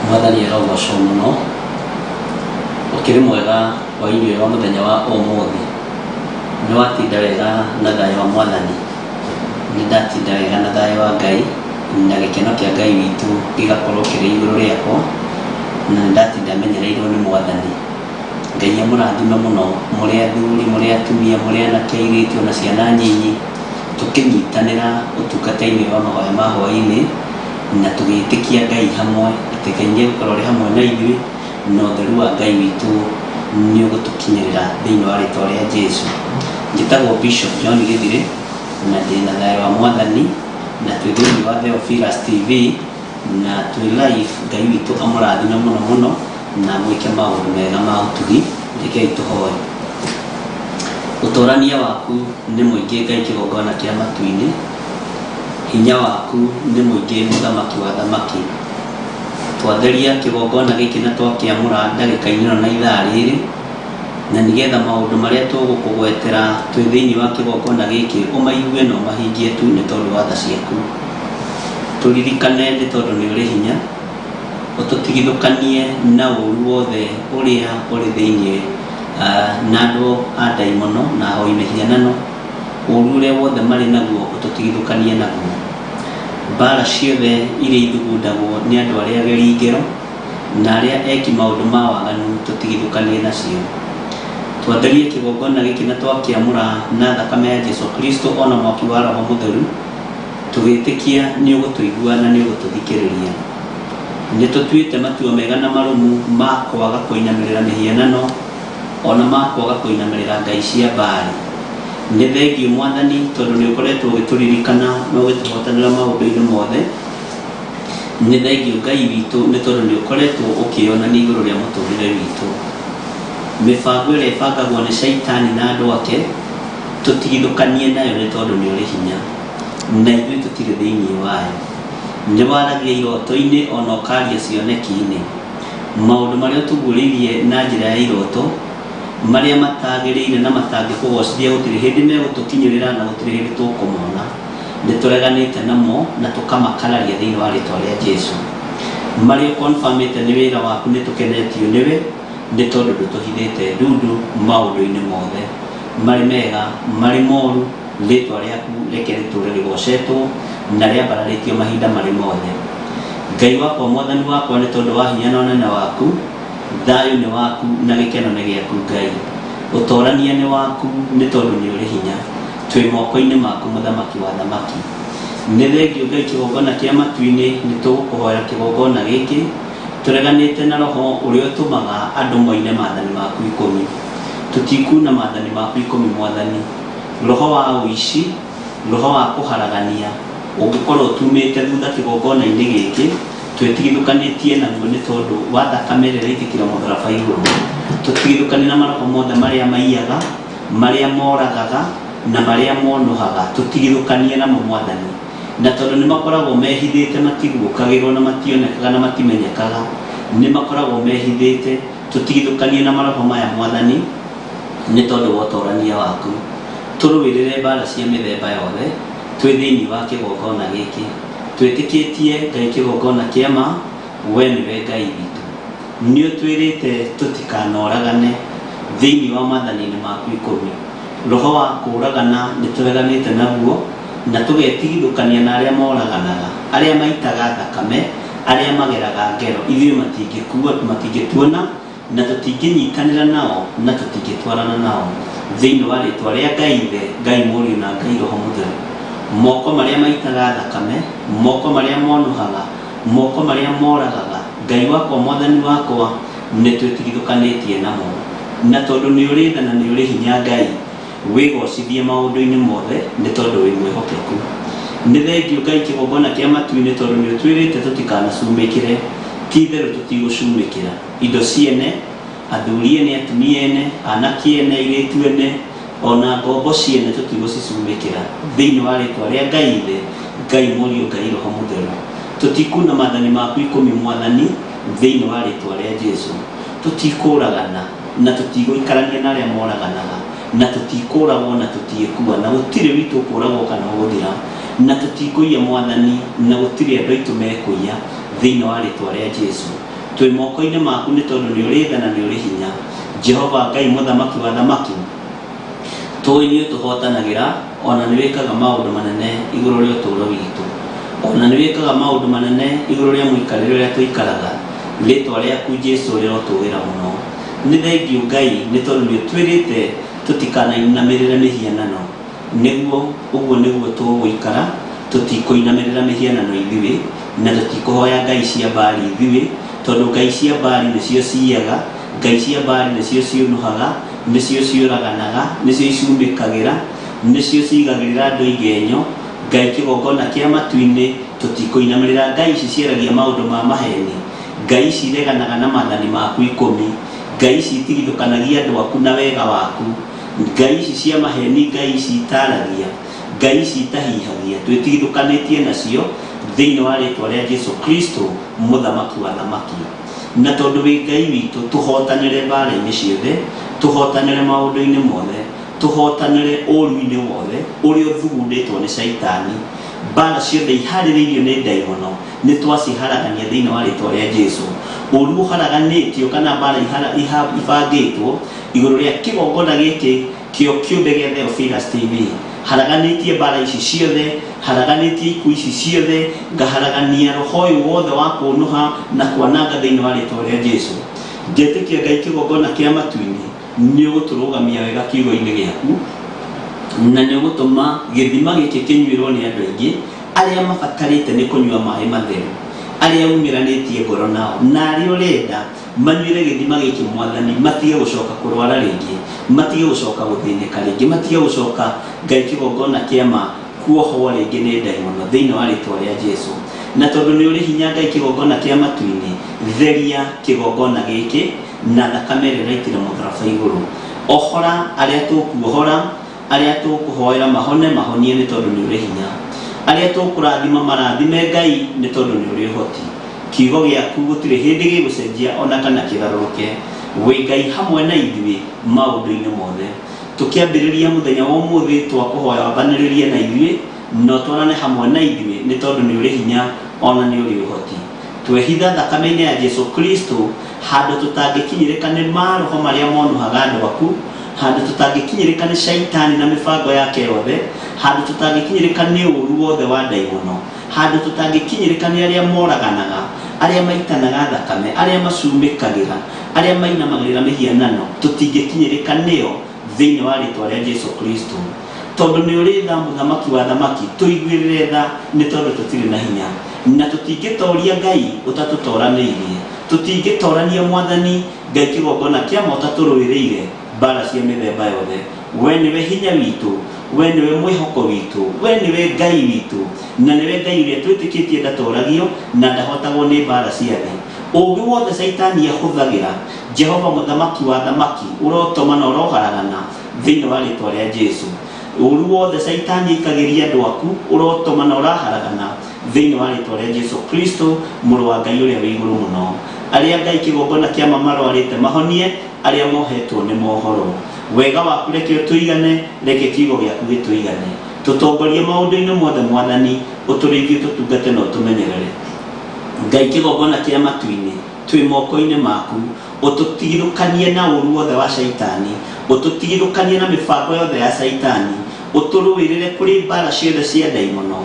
Mwathani arogocwo mũno. Ũkĩrĩ mwega hwainĩ ũyũ wa mũthenya wa ũmũthĩ. Nĩ watinda wega na thayũ wa Mwathani? Nĩ ndatinda wega na thayũ wa Ngai, na gĩkeno kĩa Ngai witũ gĩgakorwo kĩrĩ igũrũ rĩakwa, na nĩ ndatinda menyereirwo nĩ Mwathani. Ngai amũrathime mũno mũrĩ athuri, mũrĩ atumia, mũrĩ anake, airĩtu ona ciana nyinyi, tũkĩnyitanĩra ũtungata-inĩ wa mahoya ma hwainĩ, na tũgĩtĩkia Ngai hamwe, atĩ Ngai nĩ egũkorwo arĩ hamwe na ithuĩ, na ũtheru wa Ngai witũ nĩ ũgũtũkinyĩrĩra thĩinĩ wa rĩtwa rĩa Jesu. Njĩtagwo Bishop John Gĩthirĩ, na ndĩna thayũ wa Mwathani, na twĩ thĩinĩ wa Theophilus TV, na twĩ live. Ngai witũ amũrathime mũno mũno na mwĩke maũndũ mega ma ũtugi. Rekei tũhoe. Ũtũrania waku nĩ mũingĩ Ngai kĩgongona kĩa matu-inĩ, hinya waku nĩ mũingĩ mũthamaki wa thamaki. Twatheria kĩgongona gĩkĩ na twakĩamũra ndagĩka-inĩ ĩno na ithaa rĩrĩ, na nĩgetha maũndũ marĩa tũgũkũgwetera twĩ thĩinĩ wa kĩgongona gĩkĩ ũmaigue na ũmahingie tu nĩ tondũ wa tha ciaku. Tũririkane nĩ tondũ nĩ ũrĩ hinya, ũtũtigithũkanie na ũru wothe ũrĩa ũrĩ thĩinĩ na andũ a ndaimono na ahoi mĩhianano, ũru ũrĩa wothe marĩ naguo ũtũtigithũkanie naguo. Mbara ciothe iria ithugundagwo nĩ andũ arĩa ageri ngero na arĩa eki maũndũ ma waganu tũtigithũkanie nacio. Twatheria kĩgongona gĩkĩ na twakĩamũra na thakame ya Jesu Kristo ona mwaki wa Roho Mũtheru, tũgĩtĩkia nĩ ũgũtũigua na nĩ ũgũtũthikĩrĩria. Nĩ tũtuĩte matua mega na marũmu ma kwaga kũinamĩrĩra mĩhianano ona ma kwaga kũinamĩrĩra ngai cia Baali. Nĩ thengiũ Mwathani tondũ nĩ ũkoretwo ũgĩtũririkana na ũgĩtũhotanĩra maũndũ-inĩ mothe. Nĩ thengiũ Ngai witũ nĩ tondũ nĩ ũkoretwo ũkĩyonania igũrũ rĩa mũtũrĩre witũ. Mĩbango ĩrĩa ĩbangagwo nĩ Shaitani na andũ ake tũtigithũkanie nayo nĩ tondũ nĩ ũrĩ hinya na ithuĩ tũtirĩ thĩinĩ wayo. Nĩ waragia iroto-inĩ ona ũkaria cioneki-inĩ. Maũndũ marĩa ũtũguũrĩirie na njĩra ya iroto, marĩa matagĩrĩire na matangĩkũgocithia gũtirĩ hĩndĩ megũtũkinyĩrĩra na gũtirĩ hĩndĩ tũkũmona. Nĩ tũreganĩte namo na tũkamakararia thĩinĩ wa rĩtwa rĩa Jesu. Marĩa ũkonfamĩte nĩ wĩra waku nĩ tũkenetio nĩwe nĩ tondũ ndũtũhithĩte ndundu maũndũ-inĩ mothe. Marĩ mega, marĩ moru, rĩtwa rĩaku reke rĩtũũre rĩgocetwo na rĩambararĩtio mahinda marĩ mothe. Ngai wakwa, Mwathani wakwa, nĩ tondũ wa hinya na ũnene waku, thayũ nĩ waku na gĩkeno nĩ gĩaku Ngai. Ũtorania nĩ waku nĩ tondũ nĩ ũrĩ hinya. Twĩ moko-inĩ maku mũthamaki wa thamaki. Nĩ thengiũ Ngai kĩgongona kĩa matu-inĩ, nĩ tũgũkũhoera kĩgongona gĩkĩ, tũreganĩte na roho ũrĩa ũtũmaga andũ moine maathani maku ikũmi. Tũtikuna maathani maku ikũmi Mwathani. Roho wa ũici, roho wa kũharagania, ũngĩkorwo tumĩte thutha kĩgongona-inĩ gĩkĩ, twĩtigithũkanĩtie naguo nĩ tondũ wa thakame ĩrĩa ĩraitĩkĩra mũtharaba igũrũ. Tũtigithũkanie na maroho mothe marĩa maiyaga, marĩa moragaga, na marĩa monohaga, tũtigithũkanie namo Mwathani. Na tondũ nĩ makoragwo mehithĩte matiguũkagĩrwo na mationekaga na matimenyekaga, nĩ makoragwo mehithĩte, tũtigithũkanie na maroho maya Mwathani, nĩ tondũ wa ũtorania waku. Tũrũĩrĩre mbara cia mĩthemba yothe twĩ thĩinĩ wa kĩgongona gĩkĩ. Twĩtĩkĩtie Ngai kĩgongona kĩa ma, we nĩwe Ngai witũ. Nĩ ũtwĩrĩte tũtikanoragane thĩinĩ wa maathani-inĩ maku ikũmi. Roho wa kũũragana nĩ tũreganĩte naguo na tũgetigithũkania na arĩa moraganaga, arĩa maitaga thakame, arĩa mageraga ngero. Ithuĩ matingĩtuona na tũtingĩnyitanĩra nao na tũtingĩtwarana nao thĩinĩ wa rĩtwa rĩa Ngai Ithe, Ngai Mũriũ na Ngai Roho Mũtheru. Moko marĩa maitaga thakame, moko marĩa monuhaga, moko marĩa moragaga, Ngai wakwa Mwathani wakwa, nĩ twĩtigithũkanĩtie namo. Na tondũ nĩ ũrĩ tha na nĩ ũrĩ hinya Ngai, wĩgocithie maũndũ-inĩ mothe nĩ tondũ wĩ mwĩhokeku. Nĩ thengiũ Ngai kĩgongona kĩa matu-inĩ tondũ nĩ ũtwĩrĩte tũtikanacumĩkĩre, ti itherũ tũtigũcumĩkĩra. Indo ciene, athuri ene, atumia ene, anake ene, airĩtu ene, ona ngombo ciene tũtigũcicumĩkĩra thĩinĩ wa rĩtwa rĩa Ngai Ithe, Ngai Mũriũ, Ngai Roho Mũtheru. Tũtikuna maathani maku ikũmi Mwathani thĩinĩ wa rĩtwa rĩa Jesu. Tũtikũragana na tũtigũikarania na arĩa moraganaga na tũtikũragwo na tũtiĩkua na gũtirĩ witũ ũkũragwo kana ũgũthira na tũtikũiya Mwathani na gũtirĩ andũ aitũ mekũiya thĩinĩ wa rĩtwa rĩa Jesu. Twĩ moko-inĩ maku nĩ tondũ nĩ ũrĩ tha na nĩ ũrĩ hinya. Jehova Ngai mũthamaki wa thamaki, tũĩ nĩ ũtũhotanagĩra ona nĩ wĩkaga maũndũ manene igũrũ rĩa ũtũũro witũ. Ona nĩ wĩkaga maũndũ manene igũrũ rĩa mũikarĩre ũrĩa tũikaraga. Rĩtwa rĩaku Jesu rĩrotũgĩra mũno. Nĩ thengiũ Ngai nĩ tondũ nĩ ũtwĩrĩte tũtikanainamĩrĩre mĩhianano. Nĩguo, ũguo nĩguo tũgũikara, tũtikũinamĩrĩra mĩhianano ithuĩ, na tũtikũhoya ngai cia Baali ithuĩ, tondũ ngai cia Baali nĩcio ciiyaga, ngai cia Baali nĩcio ciũnũhaga, nĩcio ciũraganaga, nĩcio icumĩkagĩra, nĩcio ciigagĩrĩra andũ igenyo, Ngai kĩgongona kĩa matu-inĩ, tũtikũinamĩrĩra ngai ici ciaragia maũndũ ma maheni, ngai ici ireganaga na maathani maku ikũmi, ngai ici itigithũkanagia andũ aku na wega waku, Ngai ici cia maheni, ngai ici itaragia, ngai ici itahihagia, twĩtigithũkanĩtie nacio thĩinĩ wa rĩtwa rĩa Jesu Kristo mũthamaki wa thamaki. Na tondũ wĩ Ngai witũ, tũhotanĩre mbara-inĩ ciothe, tũhotanĩre maũndũ-inĩ mothe, tũhotanĩre ũũru-inĩ wothe ũrĩa ũthugundĩtwo nĩ Caitani. Mbara ciothe iharĩrĩirio nĩ ndaimono nĩ twaciharagania thĩinĩ wa rĩtwa rĩa Jesu. Ũũru ũharaganĩtio kana mbara ibangĩtwo igũrũ rĩa kĩgongona gĩkĩ kĩo kĩũmbe gĩa Theophilus TV, haraganĩtie mbara ici ciothe, haraganĩtie ikuũ ici ciothe, ngaharagania roho ũyũ wothe wa kũnũha na kwananga thĩinĩ wa rĩtwa rĩa Jesu. Ngetĩkia Ngai kĩgongona kĩa matu-inĩ nĩ ũgũtũrũgamia wega kiugo-inĩ gĩaku, na nĩ ũgũtũma gĩthima gĩkĩ kĩnyuĩrwo nĩ andũ aingĩ arĩa mabatarĩte nĩ kũnyua maĩ matheru, arĩa umĩranĩtie ngoro nao, na arĩa ũrenda manyuĩre gĩthima gĩkĩ Mwathani, matige gũcoka kũrwara rĩngĩ, matige gũcoka gũthĩnĩka rĩngĩ, matige gũcoka Ngai kĩgongona kĩa ma kuohwo rĩngĩ nĩ ndaimono thĩinĩ wa rĩtwa rĩa Jesu. Na tondũ nĩ ũrĩ hinya Ngai kĩgongona kĩa matu-inĩ, theria kĩgongona gĩkĩ na thakame ĩrĩa ũraitire mũtharaba igũrũ. Ohora arĩa tũkuohora, arĩa tũkũhoera mahone mahonie nĩ tondũ nĩ ũrĩ hinya. Arĩa tũkũrathima marathime Ngai nĩ tondũ nĩ ũrĩ ũhoti. Kiugo gĩaku gũtirĩ hĩndĩ gĩgũcenjia ona kana kĩgarũrũke. Wĩ Ngai hamwe na ithuĩ maũndũ-inĩ mothe. Tũkĩambĩrĩria mũthenya wa ũmũthĩ twakũhoya wambanĩrĩrie na ithuĩ na ũtwarane hamwe na ithuĩ nĩ tondũ nĩ ũrĩ hinya ona nĩ ũrĩ ũhoti. Twehitha thakame-inĩ ya Jesu Kristo handũ tũtangĩkinyĩrĩka nĩ maroho marĩa monũhaga andũ aku, handũ tũtangĩkinyĩrĩka nĩ Shaitani na mĩbango yake yothe, handũ tũtangĩkinyĩrĩka nĩ ũũru wothe wa ndaimono, handũ tũtangĩkinyĩrĩka nĩ arĩa moraganaga, arĩa maitanaga thakame, arĩa macumĩkagĩra, arĩa mainamagĩrĩra mĩhianano, tũtingĩkinyĩrĩka nĩo thĩinĩ wa rĩtwa rĩa Jesu Kristo. Tondũ nĩ ũrĩ tha mũthamaki wa thamaki, tũiguĩrĩre tha nĩ tondũ tũtirĩ na hinya. Na tũtingĩtoria Ngai ũtatũtoranĩirie. Tũtingĩtorania Mwathani Ngai kĩgongona kĩa ma ũtatũrũĩrĩire mbara cia mĩthemba yothe. We nĩwe hinya witũ, we nĩwe mwĩhoko witũ, we nĩwe Ngai witũ, na nĩwe Ngai ũrĩa twĩtĩkĩtie ndatoragio na ndahotagwo nĩ mbara cia thĩ. Ũũgĩ wothe Caitani ahũthagĩra, Jehova mũthamaki wa thamaki ũrotoma na ũroharagana thĩinĩ wa rĩtwa rĩa Jesu. Ũũru wothe Caitani aikagĩria andũ aku ũrotoma na ũraharagana thĩinĩ wa rĩtwa rĩa Jesu Kristo mũrũ wa Ngai ũrĩa wĩ igũrũ mũno. Arĩa Ngai kĩgongona kĩa ma marwarĩte mahonie, arĩa mohetwo nĩ mohorwo. Wega waku reke ũtũigane, reke kiugo gĩaku gĩtũigane. Tũtongorie maũndũ-inĩ mothe Mwathani, ũtũrĩithie ũtũtungate na ũtũmenyerere. Ngai kĩgongona kĩa matu-inĩ, twĩ moko-inĩ maku, ũtũtigithũkanie na ũru wothe wa Shaitani, ũtũtigithũkanie na mĩbango yothe ya Shaitani, ũtũrũĩrĩre kũrĩ mbara ciothe cia ndaimono,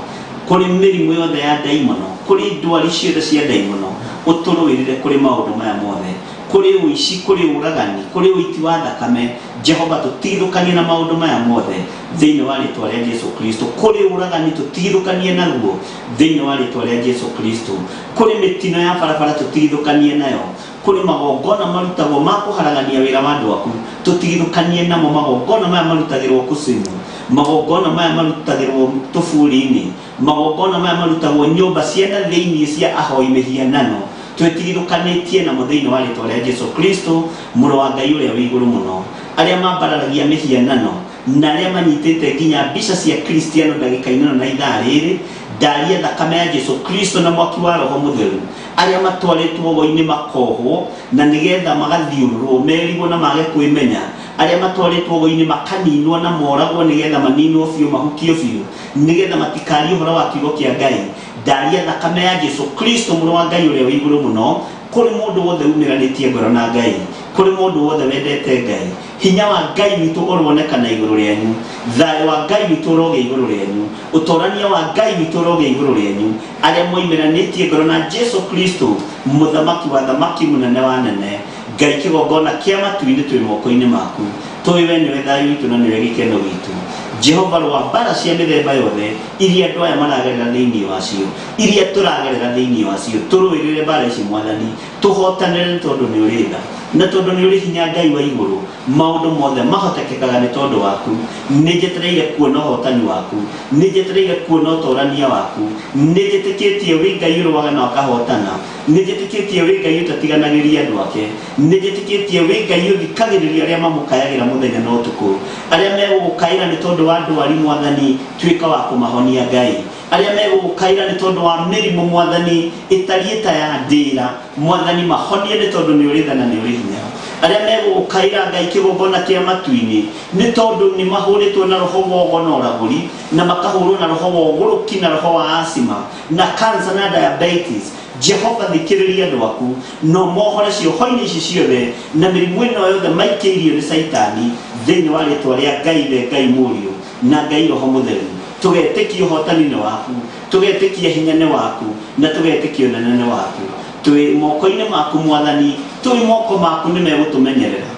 kũrĩ mĩrimũ yothe ya ndaimono, kũrĩ ndwari ciothe cia ndaimono, ũtũrũĩrĩre kũrĩ maũndũ maya mothe, kũrĩ ũici, kũrĩ ũragani, kũrĩ ũiti wa thakame. Jehova, tũtigithũkanie na maũndũ maya mothe thĩinĩ wa rĩtwa rĩa Jesu Kristo. Kũrĩ ũragani, tũtigithũkanie naguo thĩinĩ wa rĩtwa rĩa Jesu Kristo. Kũrĩ mĩtino ya barabara, tũtigithũkanie nayo. Kũrĩ magongona marutagwo ma kũharagania wĩra wa andũ aku, tũtigithũkanie namo. Magongona maya marutagĩrwo kũcimu, magongona maya marutagĩrwo tũburi-inĩ, magongona maya marutagwo nyũmba cia na thĩinĩ cia ahoi mĩhianano, twĩtigithũkanĩtie namo thĩinĩ wa rĩtwa rĩa Jesu Kristo mũrũ wa Ngai ũrĩa wĩ igũrũ mũno. Arĩa mambararagia mĩhianano na arĩa manyitĩte nginya mbica cia Kristiano ndagĩka-inĩ ĩno na ithaa rĩrĩ, ndaria thakame ya Jesu Kristo na mwaki wa Roho Mũtheru, arĩa matwarĩtwo ũgo-inĩ makohwo na nĩgetha magathiũrũrwo merigwo na mage kwĩmenya, arĩa matwarĩtwo ũgo-inĩ makaninwo na moragwo nĩgetha maninwo biũ mahukio biũ nĩgetha matikarie ũhoro wa kiugo kĩa Ngai, ndaria thakame ya Jesu Kristo mũrũ wa Ngai ũrĩa wĩ igũrũ mũno. Kũrĩ mũndũ wothe umĩranĩtie ngoro na Ngai, kũrĩ mũndũ wothe wendete Ngai, hinya wa Ngai witũ ũronekana igũrũ rĩanyu, thayũ wa Ngai witũ ũrogĩa igũrũ rĩanyu, ũtorania wa Ngai witũ ũrogĩa igũrũ rĩanyu, arĩa moimĩranĩtie ngoro na Jesu Kristo, mũthamaki wa thamaki, mũnene wa nene. Ngai kĩgongona kĩa matu-inĩ, twĩ moko-inĩ maku. Tũĩ we nĩwe thayũ witũ na nĩwe gĩkeno gitũ. Jehova, rũa mbara cia mĩthemba yothe iria andũ aya maragerera thĩinĩ wacio, iria tũragerera thĩinĩ wacio, tũrũĩrĩre mbara ici Mwathani, tũhotanĩre, nĩ tondũ nĩ ũrĩ tha na tondũ nĩ ũrĩ hinya. Ngai wa igũrũ, maũndũ mothe mahotekekaga nĩ tondũ waku. Nĩ njetereire kuona ũhotani waku, nĩ njetereire kuona ũtorania waku. Nĩ njĩtĩkĩtie wĩ Ngai ũrũaga na ũkahotana, nĩ njĩtĩkĩtie wĩ Ngai ũtatiganagĩria andũ ake, nĩ njĩtĩkĩtie wĩ Ngai ũthikagĩrĩria arĩa mamũkayagĩra mũthenya na ũtukũ. Arĩa megũgũkaĩra nĩ tondũ wa ndwari, Mwathani, tuĩka wa kũmahonia. Ngai, arĩa megũgũkaĩra nĩ tondũ wa mĩrimũ, Mwathani, ĩtariĩ ta ya ndĩra, Mwathani, mahonie, nĩ tondũ nĩ ũrĩ tha na nĩ ũrĩ hinya. Arĩa megũgũkaĩra, Ngai kĩgongona kĩa matu-inĩ, nĩ tondũ nĩ mahũrĩtwo na roho wa ũgo na ũragũri, na makahũrwo na roho wa ũgũrũki na roho wa asima na cancer na diabetes, Jehova, thikĩrĩria andũ aku no mohore cioho-inĩ ici ciothe na mĩrimũ ĩno yothe maikĩirio nĩ Caitani, thĩinĩ wa rĩtwa rĩa Ngai Ithe, Ngai Mũriũ na Ngai Roho Mũtheru. Tũgetĩkia ũhotani nĩ waku, tũgetĩkia hinya nĩ waku, na tũgetĩkia ũnene nĩ waku. Twĩ moko-inĩ maku, Mwathani. Tũĩ moko maku nĩ megũtũmenyerera,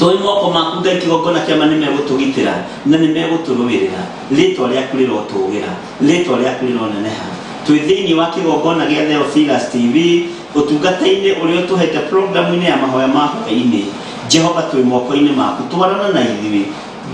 tũĩ moko maku, Ngai kĩgongona kĩama, nĩ megũtũgitĩra na nĩ megũtũrũĩrĩra. Rĩtwa rĩaku rĩrotũgĩra, rĩtwa rĩaku rĩroneneha. Twĩ thĩinĩ wa kĩgongona gĩa Theophilus TV, ũtungata-inĩ ũrĩa ũtũhete programu-inĩ ya mahoya ma hwaĩ-inĩ. Jehova, twĩ moko-inĩ maku, twarana na ithuĩ.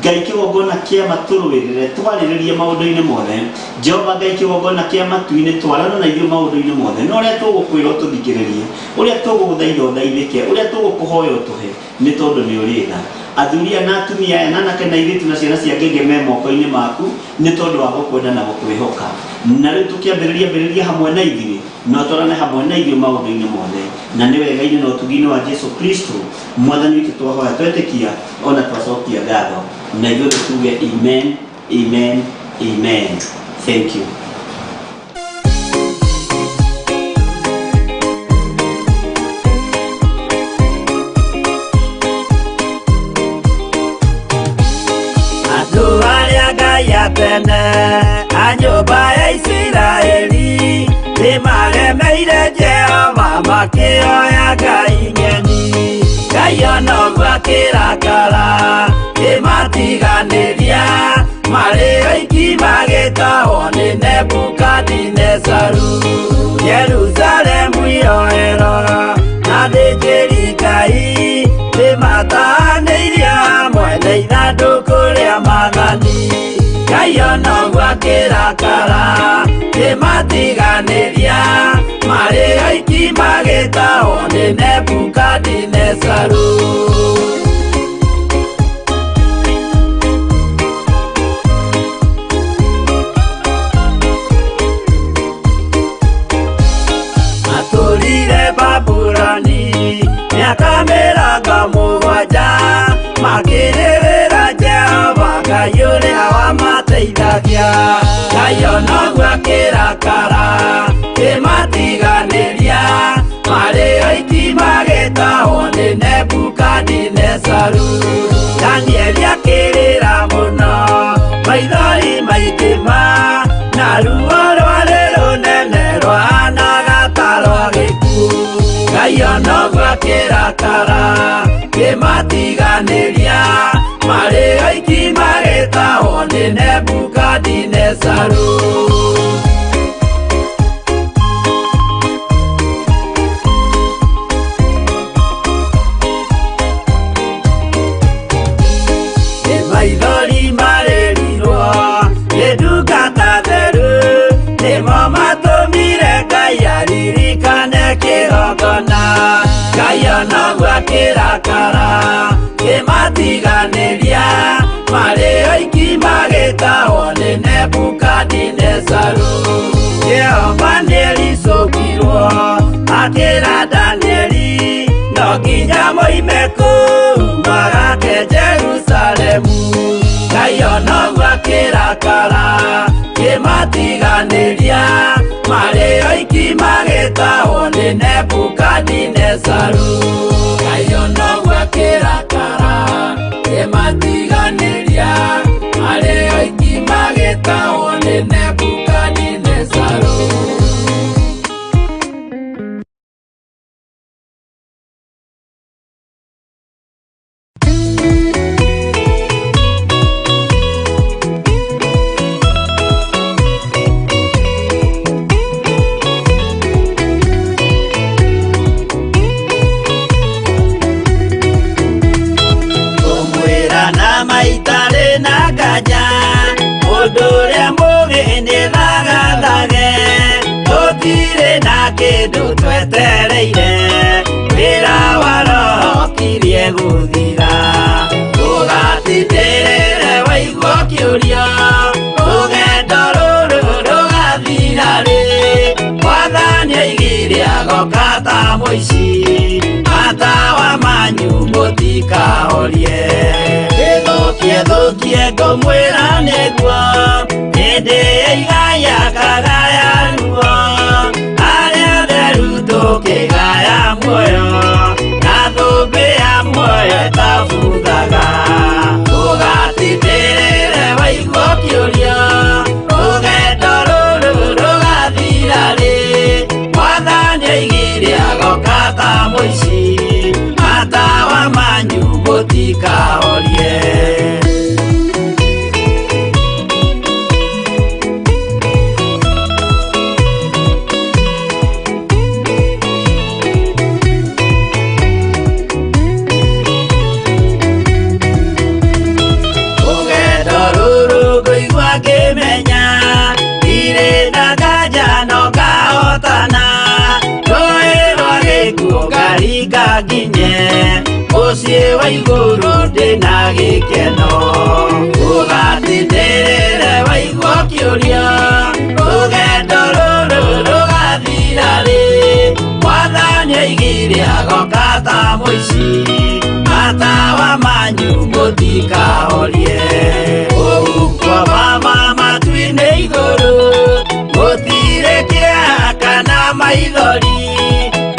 Ngai kĩgongona kĩa tũrũĩrĩre, twarĩrĩrie maũndũ-inĩ mothe. Jehova Ngai kĩgongona kĩa matu-inĩ, twarana na ithuĩ maũndũ-inĩ mothe, na ũrĩa tũgũkwĩra ũtũthikĩrĩrie, ũrĩa tũgũgũthaitha ũthaithĩke, ũrĩa tũgũkũhoya ũtũhe, nĩ tondũ nĩ ũrĩ tha. Athuri aya na atumia aya na anake na airĩtu na ciana cia ngenge me moko-inĩ maku nĩ tondũ wa gũkwenda na gũkwĩhoka. Na rĩu tũkĩambĩrĩria, ambĩrĩria hamwe na ithuĩ na ũtwarane hamwe na ithuĩ maũndũ-inĩ mothe, na nĩ wega-inĩ na ũtugi-inĩ wa Jesu Kristo Mwathani witũ twahoya, twetĩkia, ona twacokia ngatho, na ithuothe tuge amen, amen, amen. Thank you. Andũ arĩa Ngai a tene a nyũmba ya Isiraeli nĩmaremeire Jehova, makĩoya ngai ng'eni. Ngai ona ũguo akĩrakara, kĩmatiganĩria marĩ oiki, magĩtahwo nĩ Nebukadinezaru. Jerusalemu iroero na thĩnjĩri Ngai nĩmatanĩirie hamwe na ithandũkũ rĩa maathani. Ngai ona ũguo akĩrakara, kĩmatiganĩria marĩ oiki, magĩtahwo nĩ Nebukadinezaru. Matũrire Babuloni mĩaka 70, makĩrĩrĩra Jehova Ngai ũrĩa wamateithagia. Ngai ona ũguo akĩrakara, kĩmatiganĩria marĩ oiki, magĩtahwo nĩ Nebukadinezaru. Danieli akĩrĩra mũno, maithori maingĩ ma na ruo rwarĩ rũnene rwahanaga ta rwa gĩkuũ. Ngai ona ũguo akĩrakara, kĩmatiganĩria marĩ oiki, magĩtahwo nĩ Nebukadinezaru. Nĩ maithori marĩrirwo nĩ ndungata theru, nĩmo matũmire Ngai aririkane kĩgongona. Ngai ona ũguo akĩrakara, kĩmatiganĩria marĩ oiki, magĩtahwo nĩ Nebukadinezaru. Jehova nĩericũkirwo, akĩra Danieli no nginya moime kũu magake Jerusalemu. Ngai ona ũguo akĩrakara, kĩmatiganĩria. Kĩmatiganĩria marĩ oiki magĩtahwo nĩ Nebukadinezaru. Ngai onoguo akĩrakara kĩmatiganĩria marĩ oiki magĩtahwo nĩ Nebukadinezaru. Ngũmwĩra na maitarĩ na nganja mũndũ ũrĩa mũgĩ nĩ thagathage tũtirĩ na kĩndũ twetereire wĩra wa roho kirie gũthira ũgatindĩrĩre waigua kĩũria rũgendo rũrũ rũgathira rĩ mwathani aigire agoka ta mũici matawa manyu mũtikahorie ĩthũkie thũkie ngũmwĩra nĩguo hĩndĩ ĩigaya kagaya ruo arĩa theru tũkĩgaya muoyo na thũmbĩ ya muoyo ĩtabuthaga ũgatindĩrĩre waigua kĩũria rũgendo rũrũ rũgathira rĩ mwathani aigire agoka ta mũici matawa manyu mũtikahorie. Rũgendo rũrũ ngũigua ngĩmenya ndirĩ na nganja no ngahotana rũĩ rwa gĩkuũ ngaringa nginye mũciĩ wa igũrũ ndĩna gĩkeno ũgatindĩrĩre waigua kĩũria rũgendo rũrũ rũgathira rĩ mwathani aigire agoka ta mũici matawa manyu mũtikahorie ũguo mama matu-inĩ igũrũ gũtirĩ kĩeha kana maithori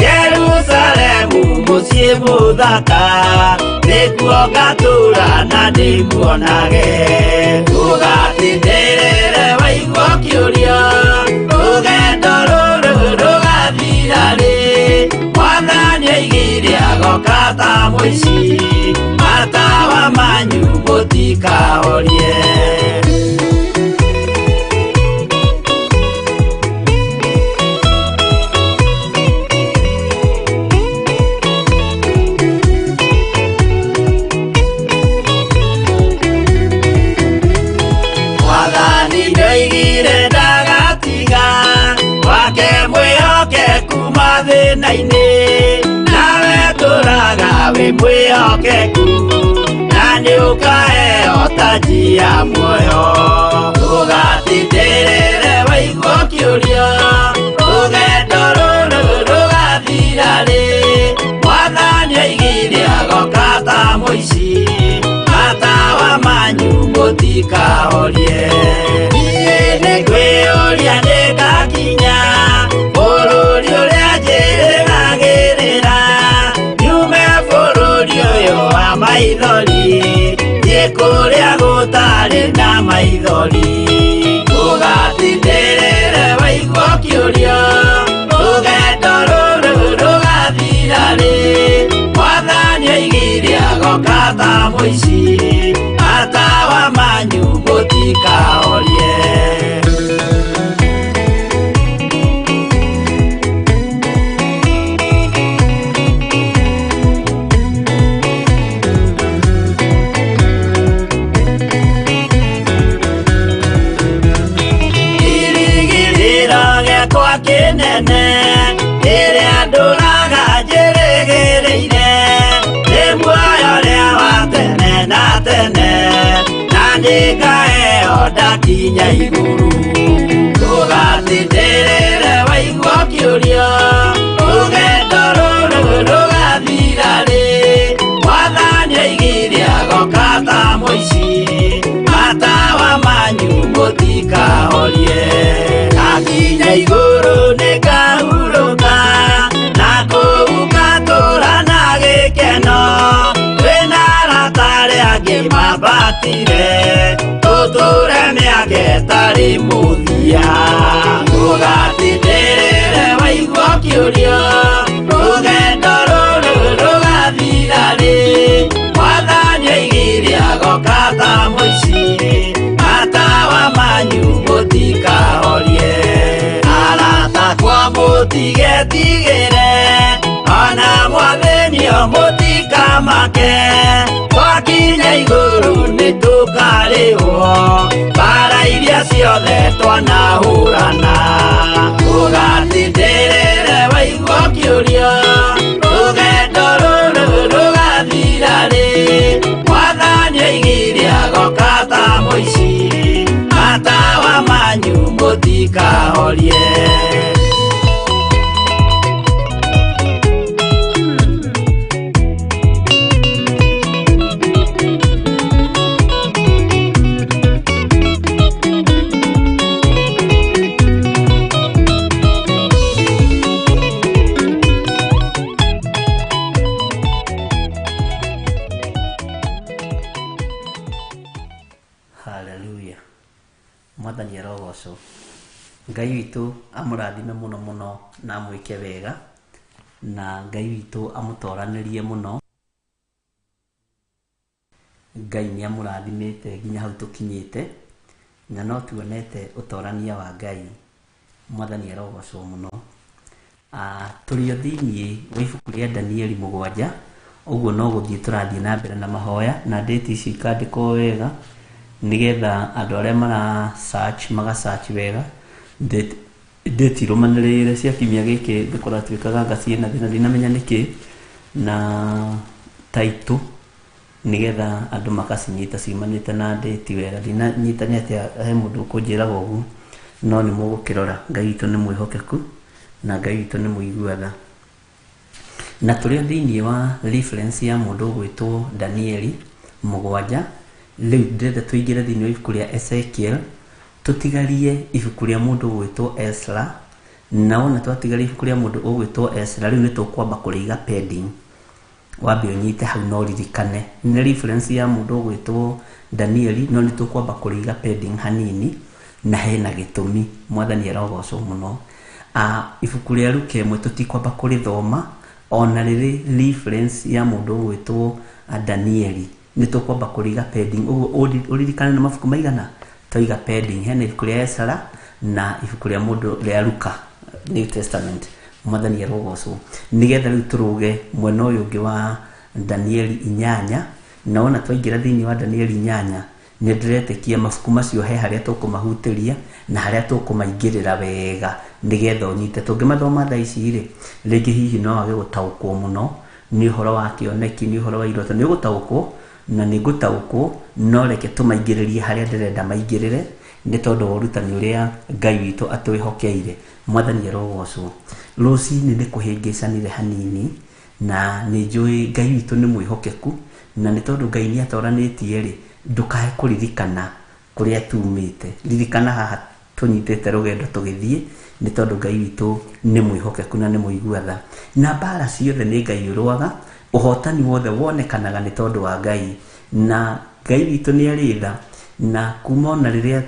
Jerusalemu mũciĩ mũthaka nĩkuo ngatũra na ndĩmuonage ũgatindĩrĩre waigua kĩũria rũgendo rũrũ rũgathira rĩ mwathani aigire agoka ta mũici matawa manyu mũtikahorie. Mwathani nĩoigire ndagatiga wake mwĩhokeku mathĩna-inĩ nawe tũraga wĩ mwĩhokeku na nĩũkaheo taji ya muoyo ũgatindĩrĩre waigua kĩũria rũgendo rũrũ rũgathira rĩ mwathani aigire agoka ta mũici matawa manyu mũtikahorie niĩ nĩngwĩyũria nĩngakinya bũrũri ũrĩa njĩrĩgagĩrĩra nyume bũrũri ũyũ wa maithori thiĩ kũrĩa gũtarĩ na maithori ũgatindĩrĩre waigua kĩũria rũgendo rũrũ rũgathira rĩ mwathani aigire agoka ta mũici matawa manyu mũtikahorie. Kĩrĩgĩrĩro gĩakwa kĩnene rĩrĩa ndũraga njĩrĩgĩrĩire nĩ muoyo ũrĩa wa tene na tene na nĩngaheo ndakinya igũrũ ũgatindĩrĩre waigua kĩũria rũgendo rũrũ rũgathira rĩ mwathani aigire agoka ta mũici matawa manyu mũtikahorie. Mũtigetigĩre ona mwathĩnio mũtikamake twakinya igũrũ nĩtũkarĩhwo mbara iria ciothe twanahũrana ũgatindĩrĩre waigua ũkĩũrio rũgendo rũrũ rũgathira rĩ mwathani oigire agoka ta mũici matawa manyu mũtikahorie. Haleluya. Mwathani arogocwo. Ngai witũ amũrathime mũno mũno na amwĩke wega na Ngai witũ amũtoranĩrie mũno. Ngai nĩ amũrathimĩte nginya hau tũkinyĩte na no tuonete ũtorania wa Ngai. Mwathani arogocwo mũno. Tũrĩ o thĩiniĩ wa ibuku rĩa Danieli 7, ũguo no gũthiĩ tũrathiĩ na mbere na mahoya na date ici ikandĩkwo wega nĩgetha andũ arĩa mara search maga search wega date irũmanĩrĩire cia kiumia gĩkĩ nĩkũratuĩkaga anga ciĩna thĩna ndinamenya nĩkĩ na title nĩgetha andũ makacinyita ciumanĩte na date wega. Ndinanyita nĩ atĩa he mũndũ ũkũnjĩraga ũguo no nĩ mũgũkĩrora. Ngai witũ nĩ mwĩhokeku na Ngai witũ nĩ mũigua tha. Na tũrĩ o thĩiniĩ wa reference ya mũndũ ũgwĩtwo Danieli 7. Rĩu ndĩrenda tũingĩre thĩiniĩ wa ibuku rĩa Ezekiel tũtigarie ibuku rĩa mũndũ ũgwĩtwo Ezra, na wona twatigaria ibuku rĩa mũndũ ũgwĩtwo Ezra rĩu nĩ tũkwamba kũrĩiga pending. Wambe ũnyite hau no ũririkane nĩ reference ya mũndũ ũgwĩtwo Danieli, no nĩ tũkwamba kũrĩiga pending hanini na hena gĩtũmi. Mwathani arogocwo mũno. Ibuku rĩa Luka 1 tũtikwamba kũrĩthoma ona rĩrĩ reference ya mũndũ ũgwĩtwo Danieli, nĩ tũkwamba kũrĩiga pending. Ũguo ũririkane nĩ mabuku maigana twaiga pending. Hena ibuku rĩa Ezra na ibuku rĩa mũndũ rĩa Luka New Testament. Mwathani arogocwo. Nĩgetha rĩu tũrũge mwena ũyũ ũngĩ wa Danieli 8, na wona twaingĩra thĩiniĩ wa Danieli 8 nĩ ndĩretĩkia mabuku macio he harĩa tũkũmahutĩria na harĩa tũkũmaingĩrĩra wega nĩgetha ũnyite. Tũngĩmathoma thaa ici rĩ, rĩngĩ hihi no wage gũtaũkwo mũno nĩ ũhoro wa kĩoneki, nĩ ũhoro wa iroto. Nĩ ũgũtaũkwo na nĩ ngũtaũkwo, no reke tũmaingĩrĩrie harĩa ndĩrenda maingĩrĩre nĩ tondũ wa ũrutani ũrĩa Ngai witũ atwĩhokeire. Mwathani arogocwo. Rũcinĩ nĩ kũhĩngĩcanire hanini na nĩ njũĩ Ngai witũ nĩ mwĩhokeku, na nĩ tondũ Ngai nĩ atoranĩtie rĩ, ndũkae kũririkana kũrĩa tumĩte. Ririkana haha tũnyitĩte rũgendo tũgĩthiĩ nĩ tondũ Ngai witũ nĩ mwĩhokeku na nĩ mũigua tha. Na mbara ciothe nĩ Ngai ũrũaga, ũhotani wothe wonekanaga nĩ tondũ wa Ngai, na Ngai witũ nĩ arĩ tha. Na kuma ona rĩrĩa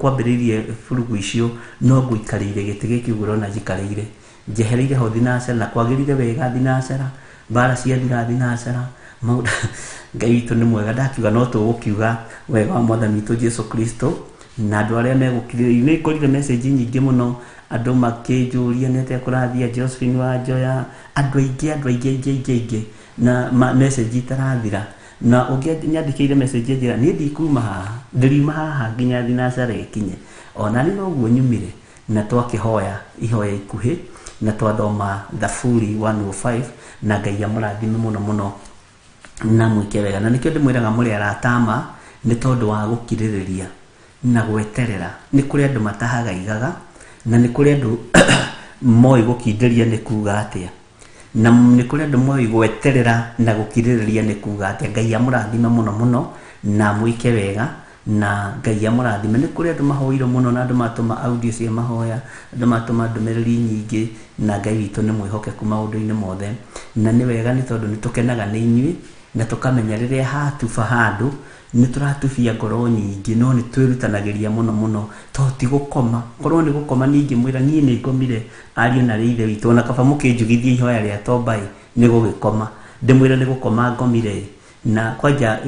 kwambĩrĩirie burugu icio no ngũikarĩire gĩtĩ gĩkĩ ũguo ũrona njikarĩire, njehereire ho thinacara na kwagĩrire wega thinacara, mbara ciathira thinacara, maũndũ Ngai witũ nĩ mwega. Ndakiuga no tũgũkiuga wega wa Mwathani witũ Jesu Kristo na andũ arĩa megũkirĩrĩria. Nĩ ngorire message nyingĩ mũno andũ makĩnjũria nĩ atĩa kũrathiĩ, Josephine wa Njoya, andũ aingĩ, andũ aingĩ, aingĩ, aingĩ, aingĩ na message itarathira. Na ũngĩ nyandĩkĩire message anjĩra niĩ ndikuma haha, ndĩriuma haha nginya thinacara ĩkinye. Ona niĩ noguo nyumire na twakĩhoya ihoya ikuhĩ na twathoma Thaburi 105 na Ngai amũrathime mũno mũno na mwĩke wega. Na nĩkĩo ndĩmwĩraga mũrĩ arata ma nĩ tondũ wa gũkirĩrĩria na gweterera. Nĩ kũrĩ andũ matahagaigaga na nĩ kũrĩ andũ moĩ gũkindĩria nĩ kuga atĩa, na nĩ kũrĩ andũ moĩ gweterera na gũkirĩrĩria nĩ kuga atĩa. Ngai amũrathime mũno mũno na mwĩke wega na Ngai amũrathime. Nĩ kũrĩ andũ mahoire mũno na andũ matũma audio cia mahoya, andũ matũma ndũmĩrĩri nyingĩ, na Ngai witũ nĩ mwĩhokeku maũndũ-inĩ mothe. Na nĩ wega nĩ tondũ nĩ tũkenaga nĩ inyuĩ na tũkamenya rĩrĩa hatuba handũ nĩ tũratubia ngoro nyingĩ, no nĩ twĩrutanagĩria mũno mũno tondũ ti gũkoma. Korwo nĩ gũkoma ningĩ mwĩra niĩ nĩ ngomire ariũ na rĩ ithe witũ, ona kaba mũkĩnjugithie ihoya rĩa tomba ĩ nĩ gũgĩkoma. Ndĩmwĩre nĩ gũkoma ngomire na kwanja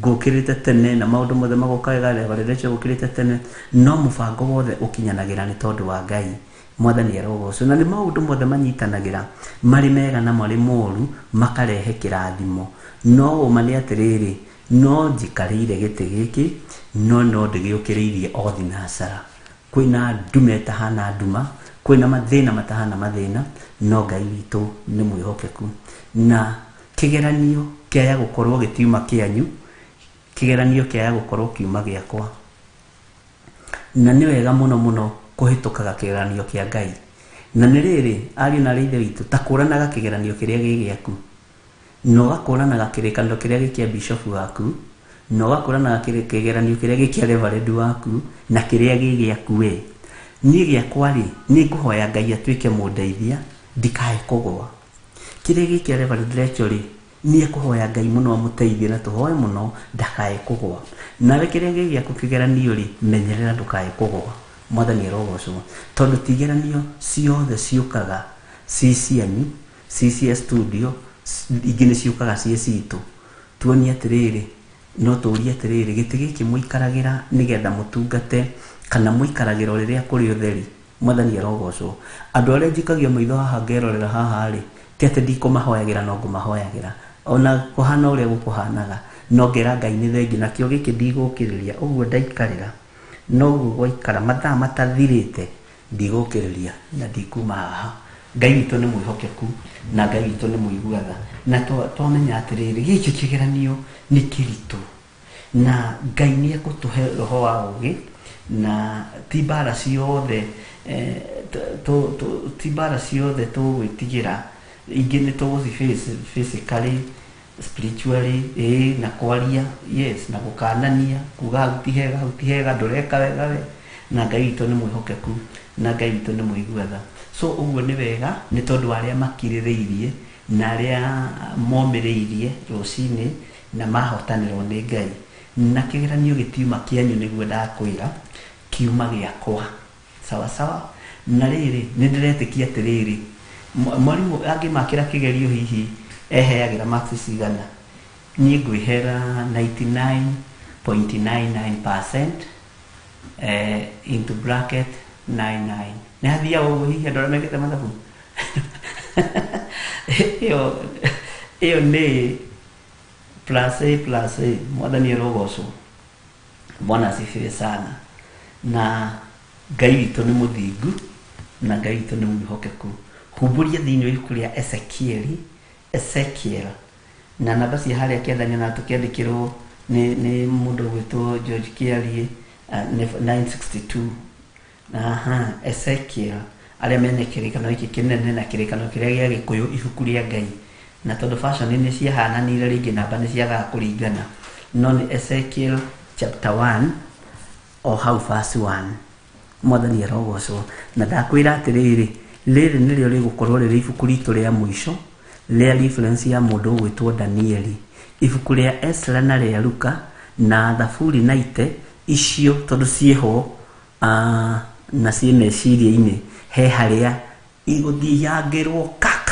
ngũkĩrĩte tene na maũndũ mothe magoka wega, Reverend Rachel gũkĩrĩte tene, no mũbango wothe ũkinyanagĩra nĩ tondũ wa Ngai. Mwathani arogocwo. Na nĩ maũndũ mothe manyitanagĩra marĩ mega na marĩ moru makarehe kĩrathimo. No ũma nĩ atĩrĩrĩ, no njikarĩire gĩtĩ gĩkĩ, no no ndĩgĩũkĩrĩirie o thinacara. Kwĩna nduma ĩtahana nduma, kwĩna mathĩna matahana mathĩna, no Ngai witũ nĩ mwĩhokeku. Na kĩgeranio kĩaya gũkorwo gĩtiuma kĩanyu, kĩgeranio kĩaya gũkorwo kiuma gĩakwa. Na nĩ wega mũno mũno kũhĩtũkaga kĩgeranio kĩa Ngai. Na nĩ rĩrĩ, ariũ na aarĩ a Ithe witũ, ta kũranaga kĩgeranio kĩrĩa gĩ gĩaku, na ũgakũranaga kĩrĩkanĩro kĩrĩa gĩ kĩa bishofu waku, na ũgakũranaga kĩgeranio kĩrĩa gĩ kĩa reverend waku, na kĩrĩa gĩ gĩaku we. Niĩ gĩakwa-rĩ, nĩ ngũhoya Ngai atuĩke mũndeithia, ndikae kũgũa. Kĩrĩa gĩ kĩa Reverend Rachel-rĩ, nĩ ekũhoya Ngai mũno amũteithie na tũhoe mũno ndakae kũgũa. Nawe kĩrĩa gĩ gĩaku kĩgeranio-rĩ, menyerera ndũkae kũgũa. Mwathani arogocwo. Tondũ ti igeranio ciothe ciũkaga ciĩ cianyu, ciĩ cia studio, ingĩ nĩ ciũkaga ciĩ citũ. Tuonie atĩrĩrĩ, no tũrie atĩrĩrĩ, gĩtĩ gĩkĩ mũikaragĩra nĩgetha mũtungate kana mũikaragĩra o rĩrĩa kũrĩ ũtheri? Mwathani arogocwo. Andũ arĩa njikagia maitho haha ngerorera haha-rĩ, ti atĩ ndikũmahoyagĩra no ngũmahoyagĩra. Ona kũhana ũrĩa gũkũhanaga, no ngera Ngai nĩ thengiũ, nakĩo gĩkĩ ndigũkĩrĩria, ũguo ndaikarĩra, noguo gwaikara, mathaa matathirĩte, ndigũkĩrĩria na ndikuma haha. Ngai witũ nĩ mwĩhokeku na Ngai witũ nĩ mũigua tha. Na twamenya atĩrĩrĩ, gĩkĩ kĩgeranio nĩ kĩritũ. Na Ngai nĩ egũtũhe roho wa ũgĩ, na ti mbara ciothe ti mbara ciothe tũgwĩtigĩra, ingĩ nĩ tũgũci face physically, spiritually, ĩĩ na kwaria, yes, na gũkanania, kuga hau ti hega, hau ti hega, ndũreka wega we, na Ngai witũ nĩ mwĩhokeku, na Ngai witũ nĩ mũigua tha. So ũguo nĩ wega nĩ tondũ wa arĩa makirĩrĩirie na arĩa momĩrĩirie rũcinĩ na mahotanĩrwo nĩ Ngai. Na kĩgeranio gĩtiuma kĩanyu nĩguo ndakwĩra, kiuma gĩakwa. Sawa sawa? Na rĩrĩ, nĩ ndĩretĩkia atĩrĩrĩ, mwarimũ angĩmakĩra kĩgerio hihi eheagĩra marks cigana? Niĩ ngwĩhera 99.99% into bracket 99. Nĩ hathiaga ũguo hihi andũ arĩa mekĩte mathabu? Ĩyo ĩyo nĩ plus A plus A. Mwathani arogocwo. Bwana asifiwe sana. Na Ngai witũ nĩ mũthingu na Ngai witũ nĩ mwĩhokeku. Humbũria thĩinĩ wa ibuku rĩa Ezekieli, Ezekiel, na namba cia harĩa kĩanda nyonaga tũkĩandĩkĩrwo nĩ mũndũ ũgwĩtwo George Kĩariĩ, nĩ 962. Aha, Ezekiel, arĩa mena kĩrĩkanĩro gĩkĩ kĩnene na kĩrĩkanĩro kĩrĩa gĩa Gĩkũyũ, ibuku rĩa Ngai. Na tondũ fashion nĩ ciahananire rĩngĩ namba nĩ ciagaga kũringana. No nĩ Ezekiel chapter 1 o hau verse 1. Mwathani arogocwo. Na ndakwĩra atĩrĩrĩ, rĩrĩ nĩrĩo rĩgũkorwo rĩrĩ ibuku ritũ rĩa mũico rĩa reference ya mũndũ ũgwĩtwo Danieli. Ibuku rĩa Ezra na rĩa Luka na Thaburi na ite icio tondũ ciĩho na ciĩ meciria-inĩ, he harĩa igũthiangĩrwo kak,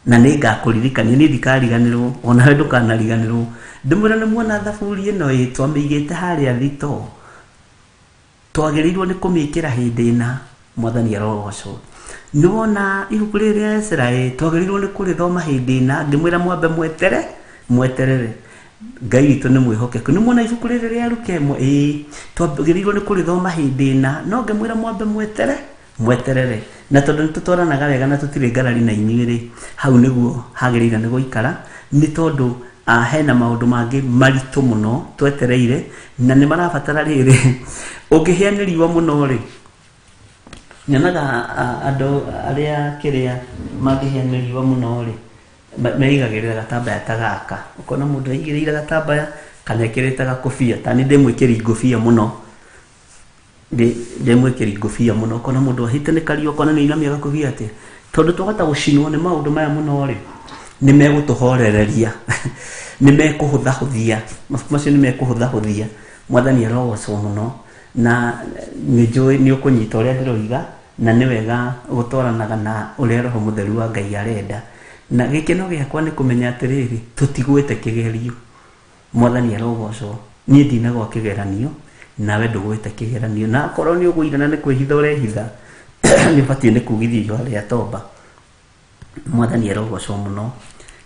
na nĩ ngakũririkania, niĩ ndikariganĩrwo, onawe ndũkanariganĩrwo. Ndĩmwĩra nĩ muona thaburi ĩno ĩ, twamĩigĩte harĩa thitoo, twagĩrĩirwo nĩ kũmĩkĩra hĩndĩ ĩna. Mwathani arogocwo. Nĩ wona ibuku rĩrĩ rĩa Ezra ĩ, twagĩrĩirwo nĩ kũrĩthoma hĩndĩ ĩna, ngĩmwĩra mwambe mwetere, mweterere. Ngai witũ nĩ mwĩhokeku. Nĩ muona ibuku rĩrĩ rĩa Luka ĩmwe, ĩĩ, twagĩrĩirwo nĩ kũrĩthoma hĩndĩ ĩna, no ngĩmwĩra mwambe mwetere, mweterere. Na tondũ nĩ tũtwaranaga wega na tũtirĩ ngarari na inyuĩ rĩ, hau nĩguo hagĩrĩire nĩ gũikara, nĩ tondũ hena maũndũ mangĩ maritũ mũno twetereire, na nĩ marabatara rĩrĩ, ũngĩhĩa nĩ riũa mũno rĩ, nyonaga andũ arĩa kĩrĩa mangĩhĩa nĩ riũa mũno rĩ, meigagĩrĩra gatambaya ta gaka. Ũkona mũndũ aigĩrĩire gatambaya kana ekĩrĩte gakobia. Ta niĩ ndĩ mwĩkĩri ngũbia mũno, ndĩ mwĩkĩri ngũbia mũno. Ũkona mũndũ ahĩte nĩ kariũa, ũkona nĩ ainamia gakobia atĩa. Tondũ twahota gũcinwo nĩ maũndũ maya mũno rĩ, nĩ megũtũhorereria, nĩ mekũhũthahũthia, mabuku macio nĩ mekũhũthahũthia. Mwathani arogocwo mũno. Na nĩ njũĩ nĩ ũkũnyita ũrĩa ndĩroiga, na nĩ wega gũtwaranaga na ũrĩa Roho Mũtheru wa Ngai arenda. Na gĩkeno gĩakwa nĩ kũmenya atĩrĩrĩ, tũtigwĩte kĩgerio. Mwathani arogocwo. Niĩ ndinagwa kĩgeranio, nawe ndũgwĩte kĩgeranio. Na akorwo nĩ ũgũire na nĩ kwĩhitha ũrehitha, Nĩ ũbatiĩ nĩ kugithia ihũa rĩa tomba. Mwathani arogocwo mũno.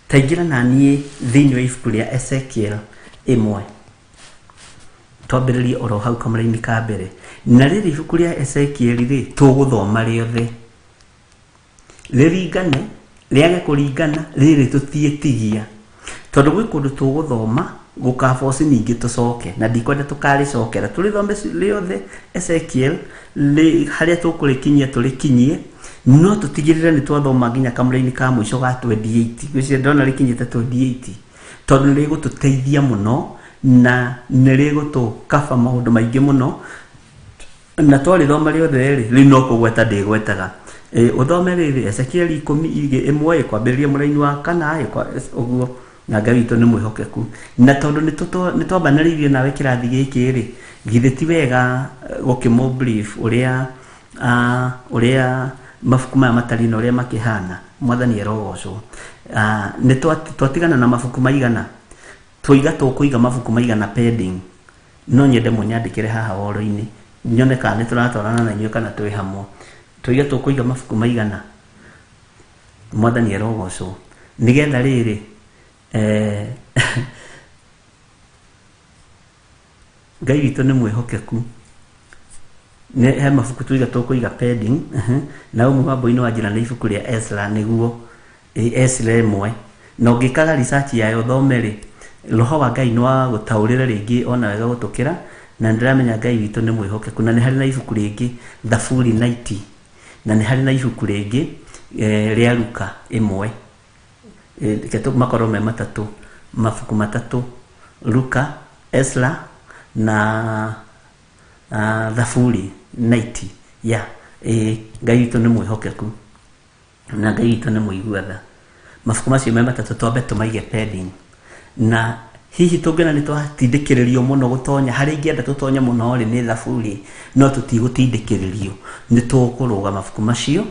Taingĩra na niĩ thĩinĩ wa ibuku rĩa Ezekiel 1, twambĩrĩrie oro hau kamũraini ka mbere. Na rĩrĩ ibuku rĩa Ezekiel rĩ, tũgũthoma rĩothe, rĩringane rĩage kũringana, rĩrĩ tũtiĩtigia, tondũ gwĩ kũndũ tũgũthoma gũkaboci ningĩ tũcoke, na ndikwenda tũkarĩcokera, tũrĩthome rĩothe Ezekiel harĩa tũkũrĩkinyia tũrĩkinyie, no tũtigĩrĩre nĩ twathoma nginya kamũraini ka mũico ga 28. Gwĩciria ndona rĩkinyĩte 28, tondũ nĩ rĩgũtũteithia mũno na nĩ rĩgũtũkaba maũndũ maingĩ mũno. Na twarĩthoma rĩothe rĩ, rĩu no kũgweta ndĩgwetaga. Ũthome rĩrĩ Ezekiel 11 kwambĩrĩria mũraini wa 4 ũguo. Na Ngai witũ nĩ mwĩhokeku, na tondũ nĩ twambanĩrĩirie nawe kĩrathi gĩkĩ rĩ, githĩ ti wega gũkĩmũ brief ũrĩa ũrĩa mabuku maya matariĩ na ũrĩa makĩhana. Mwathani arogocwo. Nĩ twatigana na mabuku maigana, twoiga tũkũiga mabuku maigana pending. No nyende mũnyandĩkĩre haha woro-inĩ, nyone kana nĩ tũratwarana na inyuĩ kana twĩ hamwe. Twoiga tũkũiga mabuku maigana. Mwathani arogocwo. Nĩgetha rĩrĩ, Ngai witũ nĩ mwĩhokeku. Nĩ he mabuku tũiga tũkũiga pending, na ũmwe wambui-inĩ wa njĩra nĩ ibuku rĩa Ezra, nĩguo Ezra 1. Na ũngĩkaga research yayo ũthome rĩ, roho wa Ngai nĩ wa gũtaũrĩra rĩngĩ ona wega gũtũkĩra. Na nĩndĩramenya Ngai witũ nĩ mwĩhokeku. Na nĩ harĩ na ibuku rĩngĩ Thaburi 90, na nĩ harĩ na ibuku rĩngĩ rĩa Luka 1. Reke makorwo me matatũ, mabuku matatũ, Luka, Ezra na Thaburi 90. Ya Ngai witũ nĩ mwĩhokeku na Ngai witũ nĩ mũigua tha. Mabuku macio me matatũ twambe tũmaige pending, na hihi tũngĩona nĩ twatindĩkĩrĩrio mũno gũtonya harĩa ingĩenda tũtonye mũno rĩ, nĩ Thaburi, no tũtigũtindĩkĩrĩrio, nĩ tũkũrũga mabuku macio,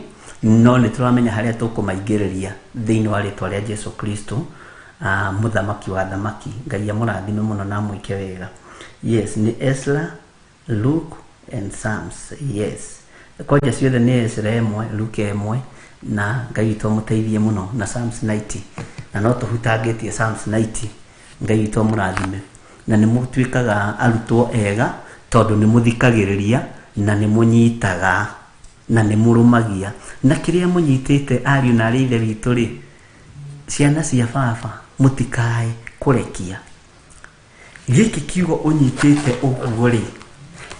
no nĩ tũramenya harĩa tũkũmaingĩrĩria thĩinĩ wa rĩtwa rĩa Jesu Kristo, mũthamaki wa thamaki. Ngai amũrathime mũno na amwĩke wega. Yes, nĩ Ezra, Luke and Psalms. Yes, kwanja ciothe nĩ Ezra 1, Luke 1, na Ngai witũ amũteithie mũno, na Psalms 90, na no tũhutangĩtie Psalms 90. Ngai witũ amũrathime, na nĩ mũtuĩkaga arutwo ega, tondũ nĩ mũthikagĩrĩria na nĩ mũnyitaga na nĩ mũrũmagia na kĩrĩa mũnyitĩte. Ariũ na arĩ ithe witũ rĩ, ciana cia baba, mũtikae kũrekia gĩkĩ kiugo ũnyitĩte ũguo rĩ,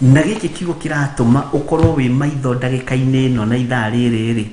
na gĩkĩ kiugo kĩratũma ũkorwo wĩ maitho ndagĩka-inĩ ĩno na ithaa rĩrĩ rĩ.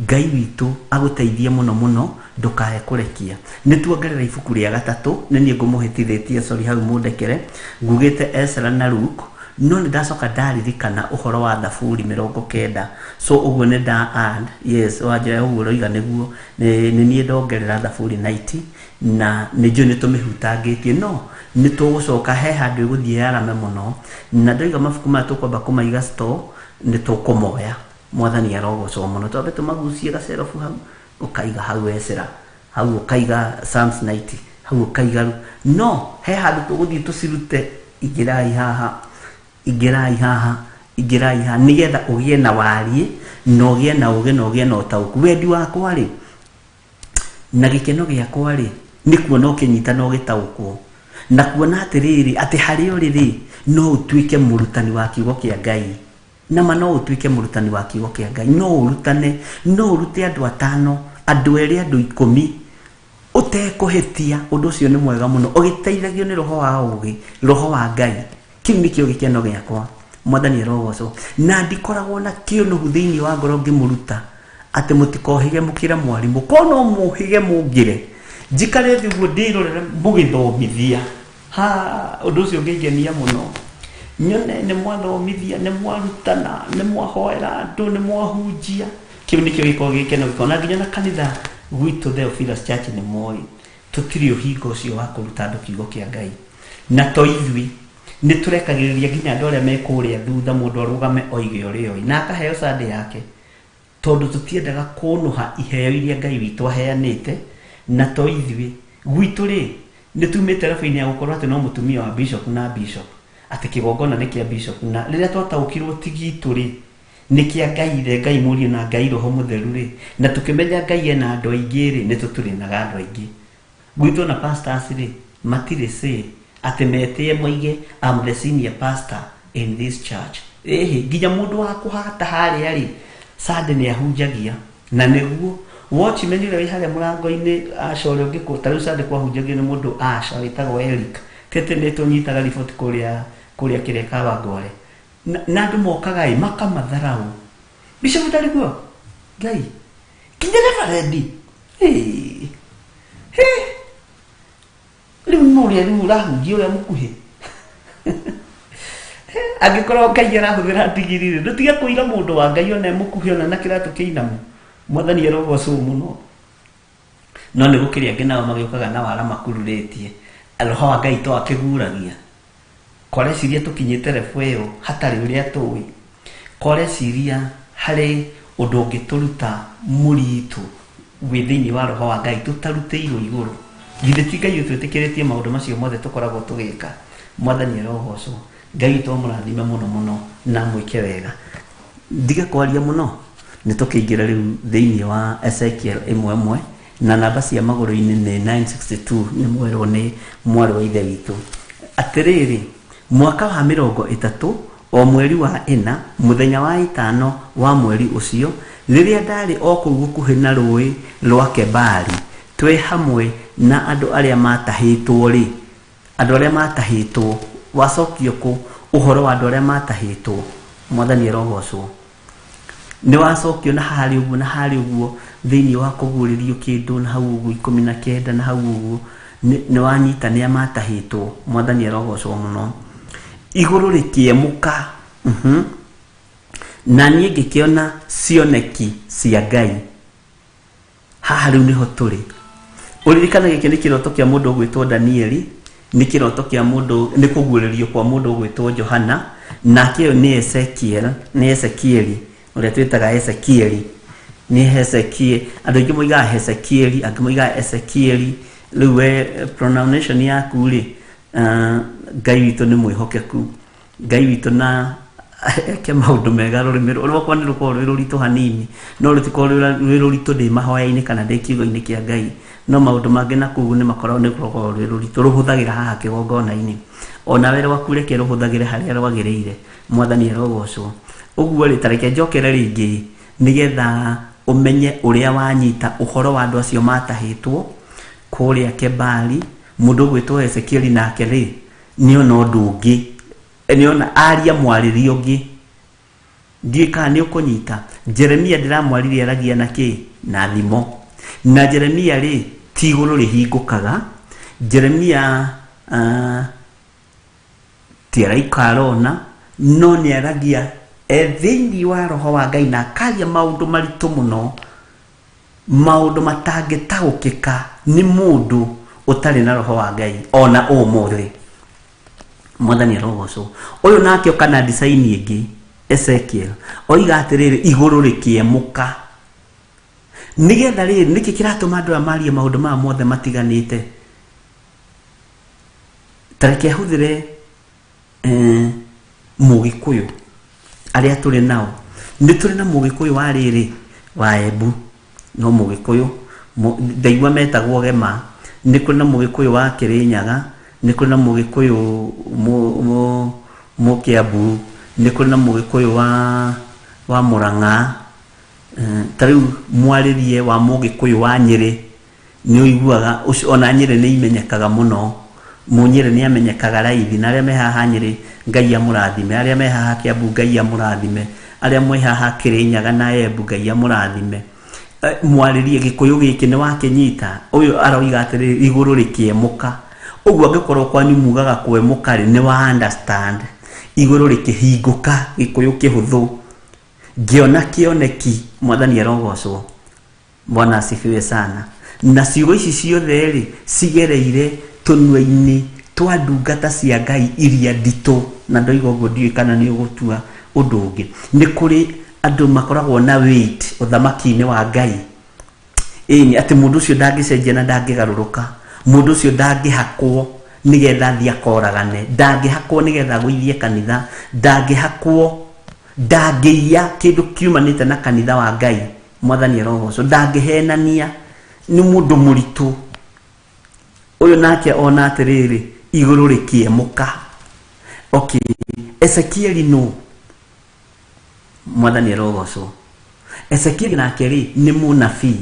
Ngai witũ agũteithie mũno mũno, ndũkae kũrekia. Nĩ tuongerera ibuku rĩa gatatũ. Nĩ niĩ ngũmũhĩtithĩtie, sorry, hau mũndekere. Ngugĩte Ezra na Luke, no nĩ ndacoka ndaririkana ũhoro wa Thaburi 90, so ũguo nĩ nda add. Yes, wanjĩra ũguo ũroiga nĩguo, nĩ niĩ ndongerera Thaburi 90, na nĩ njũĩ nĩ tũmĩhutangĩtie, no nĩ tũgũcoka he handũ ĩgũthiĩ yarame mũno. Na ndoiga mabuku maya tũkwamba kũmaiga store, nĩ tũkũmoya. Mwathani arogocwo mũno. Twambe tũmagucie gacerobu hau, ũkaiga hau Ezra, hau ũkaiga Psalms 90, hau ũkaiga, no he handũ tũgũthiĩ tũcirute. Ingĩrai haha, ingĩrai haha, ingĩrai haha, nĩgetha ũgĩe na wariĩ na ũgĩe na ũgĩ na ũgĩe na ũtaũku. Wendi wakwa rĩ na gĩkeno gĩakwa rĩ, nĩ kuona ũkĩnyita na ũgĩtaũkwo, na kuona atĩrĩrĩ, atĩ harĩa ũrĩ rĩ, no ũtuĩke mũrutani wa kiugo kĩa Ngai. Nama no ũtuĩke mũrutani wa kiugo kĩa Ngai, no ũrutane, no ũrute andũ 5, andũ 2, andũ 10 ũtekũhĩtia. Ũndũ ũcio nĩ mwega mũno, ũgĩteithagio nĩ roho wa ũgĩ, roho wa Ngai. Kĩu nĩkĩo gĩkeno gĩakwa. Mwathani arogocwo. Na ndikoragwo na kĩũnũhu thĩinĩ wa ngoro ngĩmũruta atĩ mũtikohĩge mũkĩre mwarimũ, ko no mũhĩge mũngĩre njikare thĩ ũguo ndĩrorere mũgĩthomithia. Ha ũndũ ũcio ũngĩngenia mũno, nyone nĩ mwathomithia, nĩ mwarutana, nĩ mwahoera andũ, nĩ mwahunjia. Kĩu nĩkĩo gĩkoragwo gĩkeno gĩkwa. Na nginya na kanitha gwitũ Theophilus Church nĩ moĩ tũtirĩ ũhinga ũcio wa kũruta andũ kiugo kĩa Ngai, na to ithuĩ nĩ tũrekagĩrĩria nginya andũ arĩa me kũrĩa thutha, mũndũ arũgame oige ũrĩa oĩ na akaheo Sunday yake, tondũ tũtiendaga kũnũha iheo iria Ngai witũ aheanĩte. Na to ithuĩ, gwitũ rĩ, nĩ tumĩte rabu-inĩ ya gũkorwo atĩ no mũtumia wa bishop na bishop, atĩ kĩgongona nĩ kĩa bishop. Na rĩrĩa twataũkirwo ti gitũ rĩ, Nĩ kĩa Ngai Ithe, Ngai Mũriũ na Ngai Roho Mũtheru rĩ, na tũkĩmenya Ngai ena andũ aingĩ rĩ, nĩ tũtũrĩnaga andũ aingĩ. Gwitũ na pastors rĩ, matirĩ say atĩ metĩe moige I'm the senior pastor in this church. Ĩhĩ, nginya mũndũ wa kũhata harĩa rĩ, Sunday nĩ ahunjagia. Na nĩguo watchman ũrĩa wĩ harĩa mũrango-inĩ Asha ũrĩa ũngĩ ta rĩu Sunday kwahunjagio nĩ mũndũ Asha wĩtagwo Eric. Ti atĩ nĩ tũnyitaga riboti kũrĩa kũrĩa kĩrĩa Kawangware. Na andũ mokaga ĩ makamatharau. Bishop ndarĩ kuo? Ngai. Nginya reverend. Ĩĩ. Hĩ. Rĩu nĩ ũrĩa rĩu ũrahunjia ũrĩa mũkuhĩ. Angĩkorwo Ngai arahũthĩra ndigiri rĩ, ndũtige kũira mũndũ wa Ngai ona e mũkuhĩ ona na kĩratũ kĩinamu. Mwathani arogocwo mũno. No nĩ gũkĩrĩ angĩ nao magĩũkaga na wara makururĩtie. Roho wa Ngai to akĩguragia. Kwareciria tũkinyĩte level ĩyo hatarĩ ũrĩa tũĩ. Kwareciria harĩ ũndũ ũngĩtũruta mũritũ wĩ thĩinĩ wa roho wa Ngai tũtarutĩirwo igũrũ. Githĩ ti Ngai ũtwĩtĩkĩrĩtie maũndũ macio mothe tũkoragwo tũgĩka? Mwathani arogocwo. Ngai witũ amũrathime mũno mũno na amwĩke wega. Ndige kwaria mũno, nĩ tũkĩingĩra rĩu thĩinĩ wa Ezekiel ĩmwe ĩmwe na namba cia magũrũ-inĩ nĩ 962 nĩ mwerwo nĩ mwarĩ wa ithe witũ. Atĩrĩrĩ, mwaka wa mĩrongo ĩtatũ o mweri wa ĩna, mũthenya wa ĩtano wa mweri ũcio, rĩrĩa ndarĩ o kũu gũkuhĩ na rũũĩ rwa Kebari, twĩ hamwe na andũ arĩa maatahĩtwo-rĩ, andũ arĩa maatahĩtwo, wacokio kũ ũhoro wa andũ arĩa maatahĩtwo? Mwathani arogocwo. Nĩ wacokio na harĩ ũguo na harĩ ũguo thĩinĩ wa kũguũrĩrio kĩndũ na hau ũguo 19 na hau ũguo nĩ wanyita nĩa matahĩtwo. Mwathani arogocwo mũno. Igũrũ rĩkĩemũka, na niĩ ngĩkĩona cioneki cia Ngai. Haha rĩu nĩho tũrĩ. Ũririkane gĩkĩ nĩ kĩroto kĩa mũndũ ũgwĩtwo Danieli, nĩ kĩroto kĩa mũndũ, nĩ kũguũrĩrio kwa mũndũ ũgwĩtwo Johana, nake ũyũ nĩ Ezekiel, nĩ Ezekieli, ũrĩa twĩtaga Ezekieli. Nĩ Hezekiel, andũ aingĩ moigaga Hezekieli, angĩ moigaga Ezekieli. Rĩu we pronunciation yaku rĩ, Ngai witũ nĩ mwĩhokeku. Ngai witũ na eke maũndũ mega rũrĩmĩ rwakwa nĩ rũkoragwo rwĩ rũritũ hanini no rũtikoragwo rwĩ rũritũ ndĩ mahoya-inĩ kana ndĩ kiugo-inĩ kĩa Ngai no maũndũ mangĩ na kũu nĩ makoragwo nĩ rũkoragwo rwĩ rũritũ rũhũthagĩra haha kĩgongona-inĩ ona we rwaku reke rũhũthagĩre harĩa rwagĩrĩire. Mwathani arogocwo. Ũguo rĩ, ta reke njokere rĩngĩ nĩgetha ũmenye ũrĩa wanyita ũhoro wa andũ acio matahĩtwo kũrĩa Kebari. Mũndũ ũgwĩtwo Ezekieli nake rĩ, nĩona ũndũ ũngĩ, nĩona aria mwarĩrie ũngĩ. Ndiũĩ kana nĩ ũkũnyita. Jeremia ndĩramwaririe aragia na kĩ? Na thimo. Na Jeremia rĩ, ti igũrũ rĩhingũkaga. Jeremia ti araika arona, no nĩ aragia e thĩinĩ wa roho wa Ngai na akaria maũndũ maritũ mũno, maũndũ matangĩtaũkĩka nĩ mũndũ ũtarĩ na roho wa Ngai ona ũmũthĩ. Mwathani arogocwo. Ũyũ nake oka na design ĩngĩ, Ezekiel oiga atĩrĩrĩ, igũrũ rĩkĩemũka. Nĩgetha rĩrĩ, nĩkĩ kĩratũma andũ aya marie maũndũ maya mothe matiganĩte? Ta reke hũthĩre Mũgĩkũyũ arĩa tũrĩ nao. Nĩ tũrĩ na Mũgĩkũyũ wa rĩrĩ, wa Embu, no Mũgĩkũyũ, ndaigua metagwo Gema. Nĩ kũrĩ na Mũgĩkũyũ wa Kĩrĩnyaga, nĩ kũrĩ na Mũgĩkũyũ Mũkĩambu, nĩ kũrĩ na Mũgĩkũyũ wa Mũrang'a. Ta rĩu mwarĩrie wa Mũgĩkũyũ wa Nyĩrĩ, nĩ ũiguaga ũcio ona Nyĩrĩ nĩ imenyekaga mũno. Mũnyĩrĩ nĩ amenyekaga raithi, na arĩa me haha Nyĩrĩ Ngai amũrathime, arĩa me haha Kĩambu Ngai amũrathime, arĩa mwĩ haha Kĩrĩnyaga na Embu Ngai amũrathime. Mwarĩrie Gĩkũyũ gĩkĩ nĩ wakĩnyita? Ũyũ aroiga atĩrĩrĩ, igũrũ rĩkĩemũka. Ũguo angĩkorwo kwanyu mugaga kwemũka rĩ, nĩ wa understand. Igũrũ rĩkĩhingũka, Gĩkũyũ kĩhũthũ. Ngĩona kĩoneki, Mwathani arogocwo. Bwana asifiwe sana. Na ciugo ici ciothe rĩ, cigereire tũnua-inĩ twa ndungata cia Ngai iria nditũ. Na ndoiga ũguo ndiũĩ kana nĩ ũgũtua ũndũ ũngĩ. Nĩ kũrĩ andũ makoragwo na weight ũthamaki-inĩ wa Ngai. Ĩni, atĩ mũndũ ũcio ndangĩcenjia na ndangĩgarũrũka. Mũndũ ũcio ndangĩhakwo nĩgetha athiĩ akoragane. Ndangĩhakwo nĩgetha agũithie kanitha. Ndangĩhakwo. Ndangĩiya kĩndũ kiumanĩte na kanitha wa Ngai, mwathani arogocwo. Ndangĩhenania, nĩ mũndũ mũritũ. Ũyũ nake ona atĩrĩrĩ, igũrũ rĩkĩemũka. Okay, Ezekieli nũ? Mwathani arogocwo. Ezekieli nake rĩ nĩ mũnabii.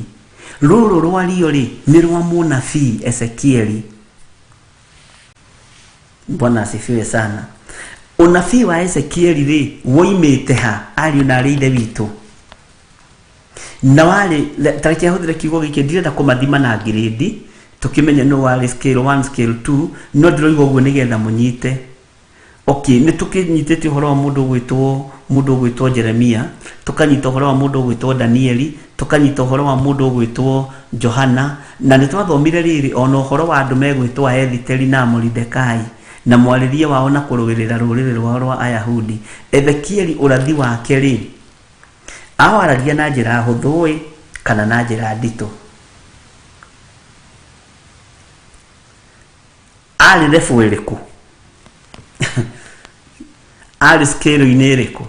Rũrũ rwario rĩ nĩ rwa mũnabii Ezekieli. Bwana asifiwe sana. Ũnabii wa Ezekieli rĩ woimĩte ha, ariũ na arĩ ithe witũ? Na warĩ, tareke hũthĩre kiugo gĩkĩ, ndirenda kũmathima na ngirĩndi tũkĩmenye nũ warĩ scale 1, scale 2, no ndĩroiga ũguo nĩgetha mũnyite. Okay, nĩ tũkĩnyitĩte ũhoro wa mũndũ ũgwĩtwo Jeremia, tũkanyita ũhoro wa mũndũ ũgwĩtwo Danieli, tũkanyita ũhoro wa mũndũ ũgwĩtwo Johana, na nĩ twathomire rĩrĩ ona ũhoro wa andũ megwĩtwo a Ethiteri na Moridekai na mwarĩrie wao na kũrũĩrĩra rũrĩrĩ rwao rwa Ayahudi. Ezekieli ũrathi wake rĩ awaragia na njĩra hũthũ ĩ kana na njĩra nditũ? Arĩ level ĩrĩkũ? Arĩ scale-inĩ ĩrĩkũ?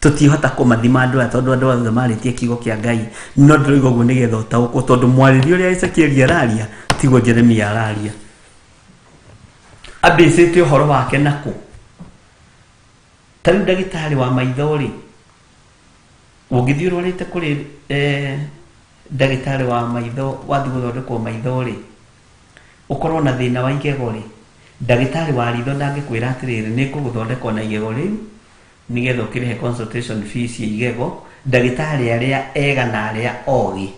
Tũtihota kũmathima andũ aya tondũ andũ othe marĩtie kiugo kĩa Ngai, no ndĩroiga ũguo nĩgetha ũtaũkwo, tondũ mwarĩrie ũrĩa Ezekieli araria tiguo Jeremia araria. Ambĩcĩte ũhoro wake nakũ? Ta rĩu ndagĩtarĩ wa maitho rĩ, ũngĩthiĩ ũrwarĩte kũrĩ ndagĩtarĩ wa maitho, wathiĩ gũthondekwo maitho rĩ, ũkorwo na thĩna wa igego rĩ, ndagĩtarĩ wa ritho ndangĩkwĩra atĩrĩrĩ, nĩ ngũgũthondeka na igego rĩu nĩgetha ũkĩrĩhe consultation fees cia igego. Ndagĩtarĩ arĩa ega na arĩa ogĩ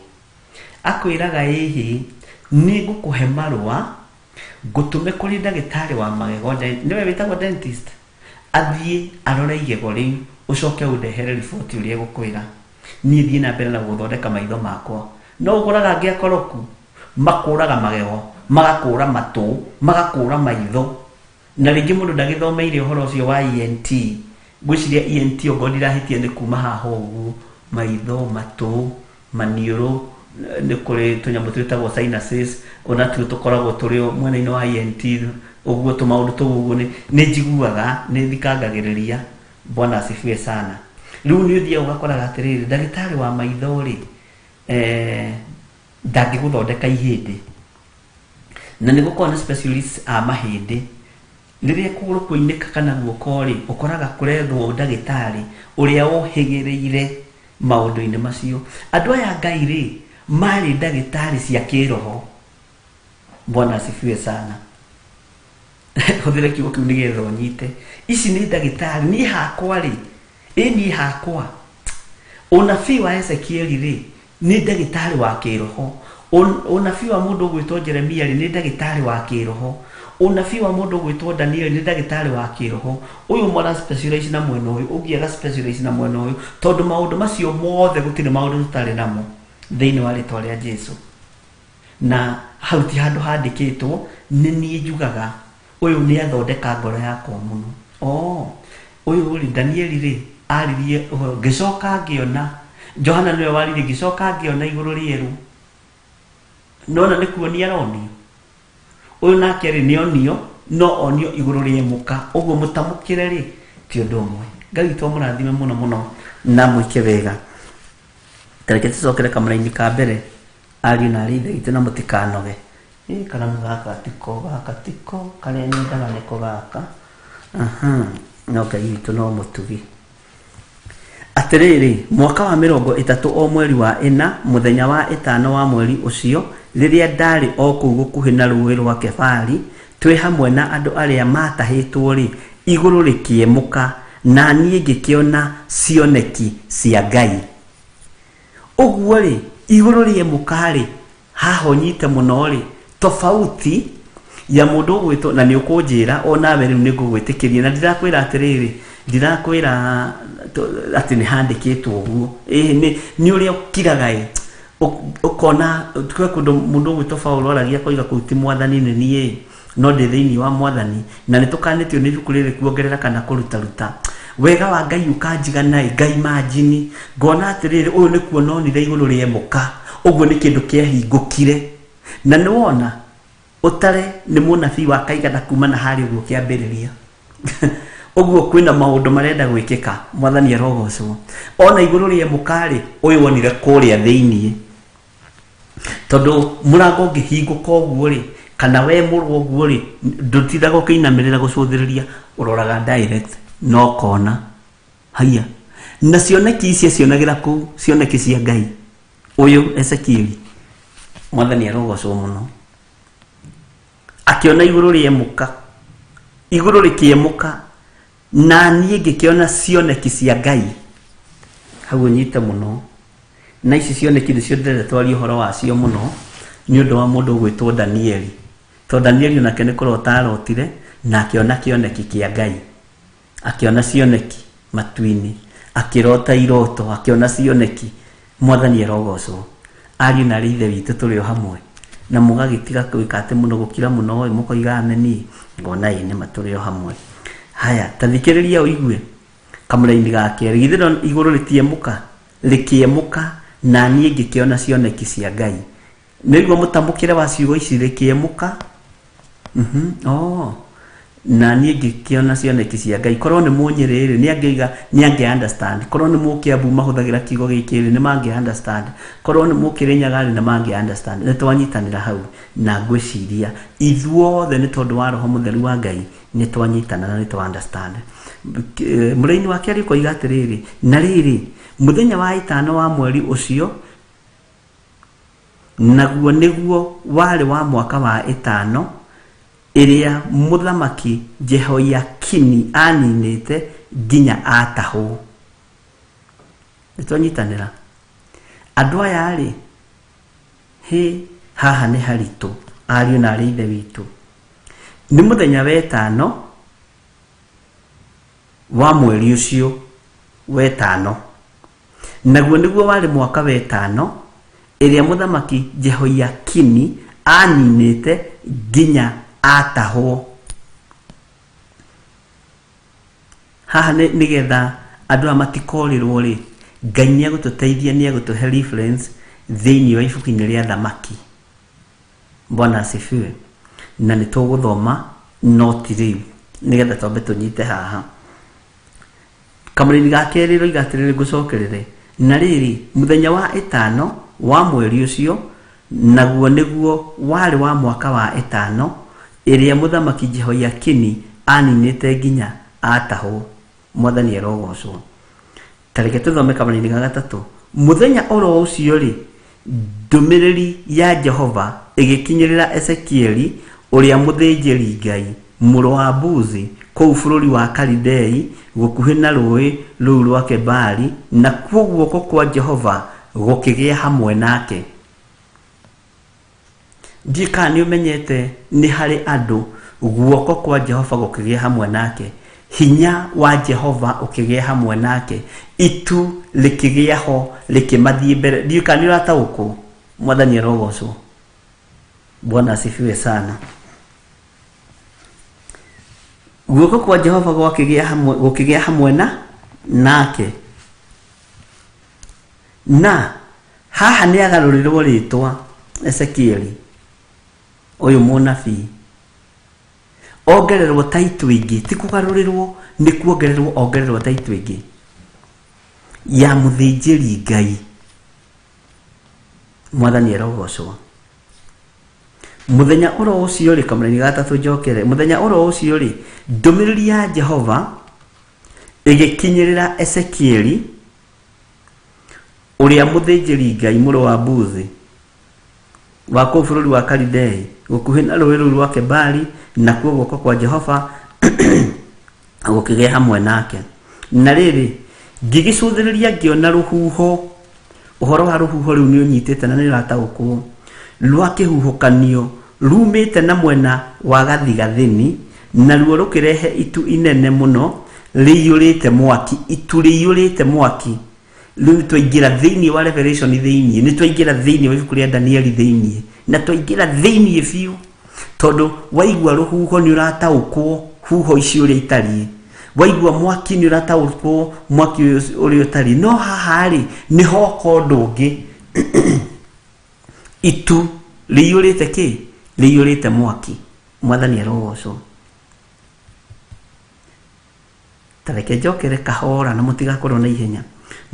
akwĩraga, ĩhĩ, nĩ ngũkũhe marũa ngũtũme kũrĩ ndagĩtarĩ wa magego, nĩwe wĩtagwo dentist, athiĩ arore igego rĩu, ũcoke ũndehere riboti ũrĩa egũkwĩra, niĩ thiĩ na mbere na gũthondeka maitho makwa. No ũkoraga angĩ akoroku makũraga magego, magakũra matũ, magakũra maitho, na rĩngĩ mũndũ ndagĩthomeire ũhoro ũcio wa ENT. Ngwĩciria ENT, ongorwo ndirahĩtia, nĩ kuma haha ũguo, maitho, matũ, maniũrũ, nĩ kũrĩ tũnyamũ twĩtagwo sinuses, onatuo tũkoragwo tũrĩ mwena-inĩ wa ENT ũguo, tũmaũndũ tũu ũguo nĩ njiguaga nĩ thikangagĩrĩria. Bwana asifiwe sana. Rĩu nĩ ũthiaga ũgakoraga atĩrĩrĩ, ndagĩtarĩ wa maitho rĩ, ndangĩgũthondeka ihĩndĩ, na nĩ gũkoragwo na specialists a mahĩndĩ. Rĩrĩa kũgũrũ kũinĩka kana guoko rĩ, ũkoraga kũrethwo ndagĩtarĩ ũrĩa ũhĩgĩrĩire maũndũ-inĩ macio. Andũ aya Ngai rĩ marĩ ndagĩtarĩ cia kĩroho. Bwana asifiwe sana. Hũthĩre kiugo kĩu nĩgetha ũnyite, ici nĩ ndagĩtarĩ. Niĩ hakwa rĩ, ĩ niĩ hakwa ũnabii wa Ezekieli rĩ nĩ ndagĩtarĩ wa kĩroho. Ũnabii wa mũndũ ũgwĩtwo Jeremia rĩ nĩ ndagĩtarĩ wa kĩroho. Ũnabii wa mũndũ ũgwĩtwo Daniel nĩ ndagĩtarĩ wa kĩroho. Ũyũ mwana specialize na mwena ũyũ, ũngĩ aga specialize na mwena ũyũ, tondũ maũndũ macio mothe gũtirĩ maũndũ tũtarĩ namo thĩinĩ wa rĩtwa rĩa Jesu. Na hau ti handũ handĩkĩtwo, nĩ niĩ njugaga ũyũ nĩ athondeka ngoro yakwa mũno. Oh, ũyũ rĩ, Danieli rĩ aririe ũhoro, ngĩcoka ngĩona, Johana nĩwe waririe, ngĩcoka ngĩona igũrũ rĩerũ. Nona nĩ kuonia aronio. Ũyũ nake rĩ nĩ onio, no onio igũrũ rĩemũka ũguo, mũtamũkĩre rĩ ti ũndũ ũmwe. Ngai witũ amũrathime mũno mũno na mwĩke wega. Tareke tũcokere kamũraini ka mbere, ariũ na arĩ ithe witũ, na mũtikanoge. Ĩ karamu gaka tiko, gaka tiko karĩa nyendaga nĩko gaka. Aha, no Ngai witũ no mũtugi. Atĩrĩrĩ, mwaka wa 30 o mweri wa ĩna, mũthenya wa ĩtano wa mweri ũcio, rĩrĩa ndarĩ o kũu gũkuhĩ na rũũĩ rwa Kebari, twĩ hamwe na andũ arĩa maatahĩtwo-rĩ, igũrũ rĩkĩemũka, na niĩ ngĩkĩona cioneki cia Ngai. Ũguo-rĩ, igũrũ rĩemũka-rĩ, haha ũnyite mũno-rĩ, tofauti ya mũndũ ũgwĩtwo, na nĩ ũkũnjĩra o nawe rĩu nĩ ngũgwĩtĩkĩria, na ndirakwĩra atĩrĩrĩ, ndirakwĩra atĩ nĩ handĩkĩtwo ũguo. Ĩĩ nĩ ũrĩa ũkiraga ĩ ũkona kwĩ kũndũ mũndũ ũgwĩtwo Paũlũ aragia akoiga kũu ti mwathani nĩ niĩ, no ndĩ thĩinĩ wa mwathani, na nĩ tũkanĩtio nĩ ibuku rĩrĩ kuongerera kana kũrutaruta. Wega wa Ngai ũkanjigana ĩ, Ngai manjini ngona atĩrĩrĩ, ũyũ nĩ kuona onire igũrũ rĩemũka, ũguo nĩ kĩndũ kĩahingũkire. Na nĩ wona ũtare nĩ mũnabii wa kaigana kuma na harĩa ũguo kĩambĩrĩria. Ũguo kwĩna maũndũ marenda gwĩkĩka, mwathani arogocwo. Ona igũrũ rĩemũka rĩ, ũyũ wonire kũrĩa thĩiniĩ. Tondũ mũrango ũngĩhingũka ũguo rĩ, kana we mũrũ ũguo rĩ, ndũtindaga ũkĩinamĩrĩra gũcũthĩrĩria, ũroraga direct na ũkona. Haiya. Na cioneki ici acionagĩra kũu, cioneki cia Ngai. Ũyũ Ezekieli, mwathani arogocwo mũno. Akĩona igũrũ rĩemũka, igũrũ rĩkĩemũka, na niĩ ngĩkĩona cioneki cia Ngai. Hau ũnyite mũno. Na ici cioneki nĩcio ndĩrenda twarie ũhoro wacio mũno, nĩ ũndũ wa mũndũ ũgwĩtwo Danieli. Tondũ Danieli onake nĩ kũrota arotire, na akĩona kĩoneki kĩa Ngai. Akĩona cioneki matu-inĩ, akĩrota iroto, akĩona cioneki. Mwathani arogocwo. Ariũ na arĩ ithe witũ tũrĩ o hamwe. Na mũgagĩtiga gwĩka atĩ mũno gũkira mũno ĩ, mũkoiga ameni, ngona ĩ nĩma tũrĩ o hamwe. Haya, ta thikĩrĩria ũigue kamũraini ga kerĩ. Githĩ no igũrũ rĩtiemũka? Rĩkĩemũka, na niĩ ngĩkĩona cioneki cia Ngai. Nĩũraigua mũtamũkĩre wa ciugo ici rĩkĩemũka? Oh. Na niĩ ngĩkĩona cioneki cia Ngai. Korwo nĩ mũnyĩrĩ rĩ, nĩ angĩiga, nĩ angĩ understand. Korwo nĩ mũkĩambu mahũthagĩra kiugo gĩkĩ rĩ, nĩ mangĩ understand. Korwo nĩ mũkĩrĩnyaga rĩ, nĩ mangĩ understand. Nĩ twanyitanĩra hau na ngwĩciria ithuothe nĩ tondũ wa Roho Mũtheru wa Ngai nĩ twanyitana na nĩ twa understand. Mũraini wa kerĩ ũkoiga atĩrĩrĩ, na rĩrĩ, mũthenya wa ĩtano wa mweri ũcio, naguo nĩguo warĩ wa mwaka wa ĩtano ĩrĩa mũthamaki Jehoiakini aninĩte nginya atahwo. Nĩ twanyitanĩra? Andũ aya rĩ, hĩ, haha nĩ haritũ, ariũ na arĩ ithe witũ. Nĩ mũthenya wa ĩtano wa mweri ũcio wetano. Naguo nĩguo warĩ mwaka wetano ĩrĩa mũthamaki Jehoiakini aaninĩte nginya atahwo. Haha nĩgetha andũ aya matikorĩrwo rĩ, Ngai nĩ egũtũteithia nĩ egũtũhe reference thĩinĩ wa ibuku-inĩ rĩa Thamaki. Bwana asifiwe. Na nĩ tũgũthoma no ti rĩu, nĩgetha twambe tũnyite haha. Kamũrĩri ga kerĩ roiga atĩrĩrĩ, ngũcokerere, na rĩrĩ, mũthenya wa ĩtano wa mweri ũcio, naguo nĩguo warĩ wa mwaka wa ĩtano ĩrĩa mũthamaki Jehoiakini aaninĩte nginya aatahwo. Mwathani arogocwo. Ta reke tũthome kamũrĩri ga gatatũ. Mũthenya o ro ũcio-rĩ, ndũmĩrĩri ya Jehova ĩgĩkinyĩrĩra Ezekieli ũrĩa mũthĩnjĩri-Ngai, mũrũ wa Buzi, kũu bũrũri wa Kalidei, gũkuhĩ na rũũĩ rũu rwa Kebari, nakuo guoko kwa Jehova gũkĩgĩa hamwe nake. Ndiũĩ kana nĩ ũmenyete nĩ harĩ andũ guoko kwa Jehova gũkĩgĩa hamwe nake, hinya wa Jehova ũkĩgĩa hamwe nake, itu rĩkĩgĩa ho rĩkĩmathiĩ mbere. Ndiũĩ kana nĩ ũrataũkwo. Mwathani arogocwo. Bwana asifiwe sana. Guoko kwa Jehova gwakĩgĩa hamwe, gũkĩgĩa hamwe na nake. Na haha nĩ agarũrĩrwo rĩtwa Ezekieli ũyũ mũnabii ongererwo taitũ ĩngĩ ti kũgarũrĩrwo nĩ kuongererwo ongererwo taitũ ĩngĩ ya mũthĩnjĩri Ngai. Mwathani arogocwo. Mũthenya oro ũcio rĩ, kamũraini gatatũ njokere, mũthenya oro ũcio rĩ, ndũmĩrĩri ya Jehova ĩgĩkinyĩrĩra Ezekieli ũrĩa mũthĩnjĩri-Ngai mũrũ wa Buzi, wa kũu bũrũri wa Kalidei, gũkuhĩ na rũũĩ rũu rwa Kebari, nakuo guoko kwa Jehova gũkĩgĩa hamwe nake. Na rĩrĩ, ngĩgĩcũthĩrĩria ngĩona rũhuho, ũhoro wa rũhuho rĩu nĩ ũnyitĩte na nĩ ũrataũkwo, rwa kĩhuhũkanio rumĩte na mwena wa gathigathini, naruo rũkĩrehe itu inene mũno rĩiyũrĩte mwaki, itu rĩiyũrĩte mwaki. Rĩu nĩ twaingĩra thĩinĩ wa Revelation thĩinĩ, nĩ twaingĩra thĩinĩ wa ibuku rĩa Danieli thĩinĩ, na twaingĩra thĩinĩ biũ, tondũ waigua rũhuho nĩ ũrataũkwo huho ici ũrĩa itariĩ, waigua mwaki nĩ ũrataũkwo mwaki ũyũ ũrĩa ũtariĩ, no haha rĩ, nĩ hoka ũndũ ũngĩ. Itu rĩiyũrĩte kĩ? Rĩiyũrĩte mwaki. Mwathani arogocwo. Ta reke njokere kahora na mũtigakorwo na ihenya.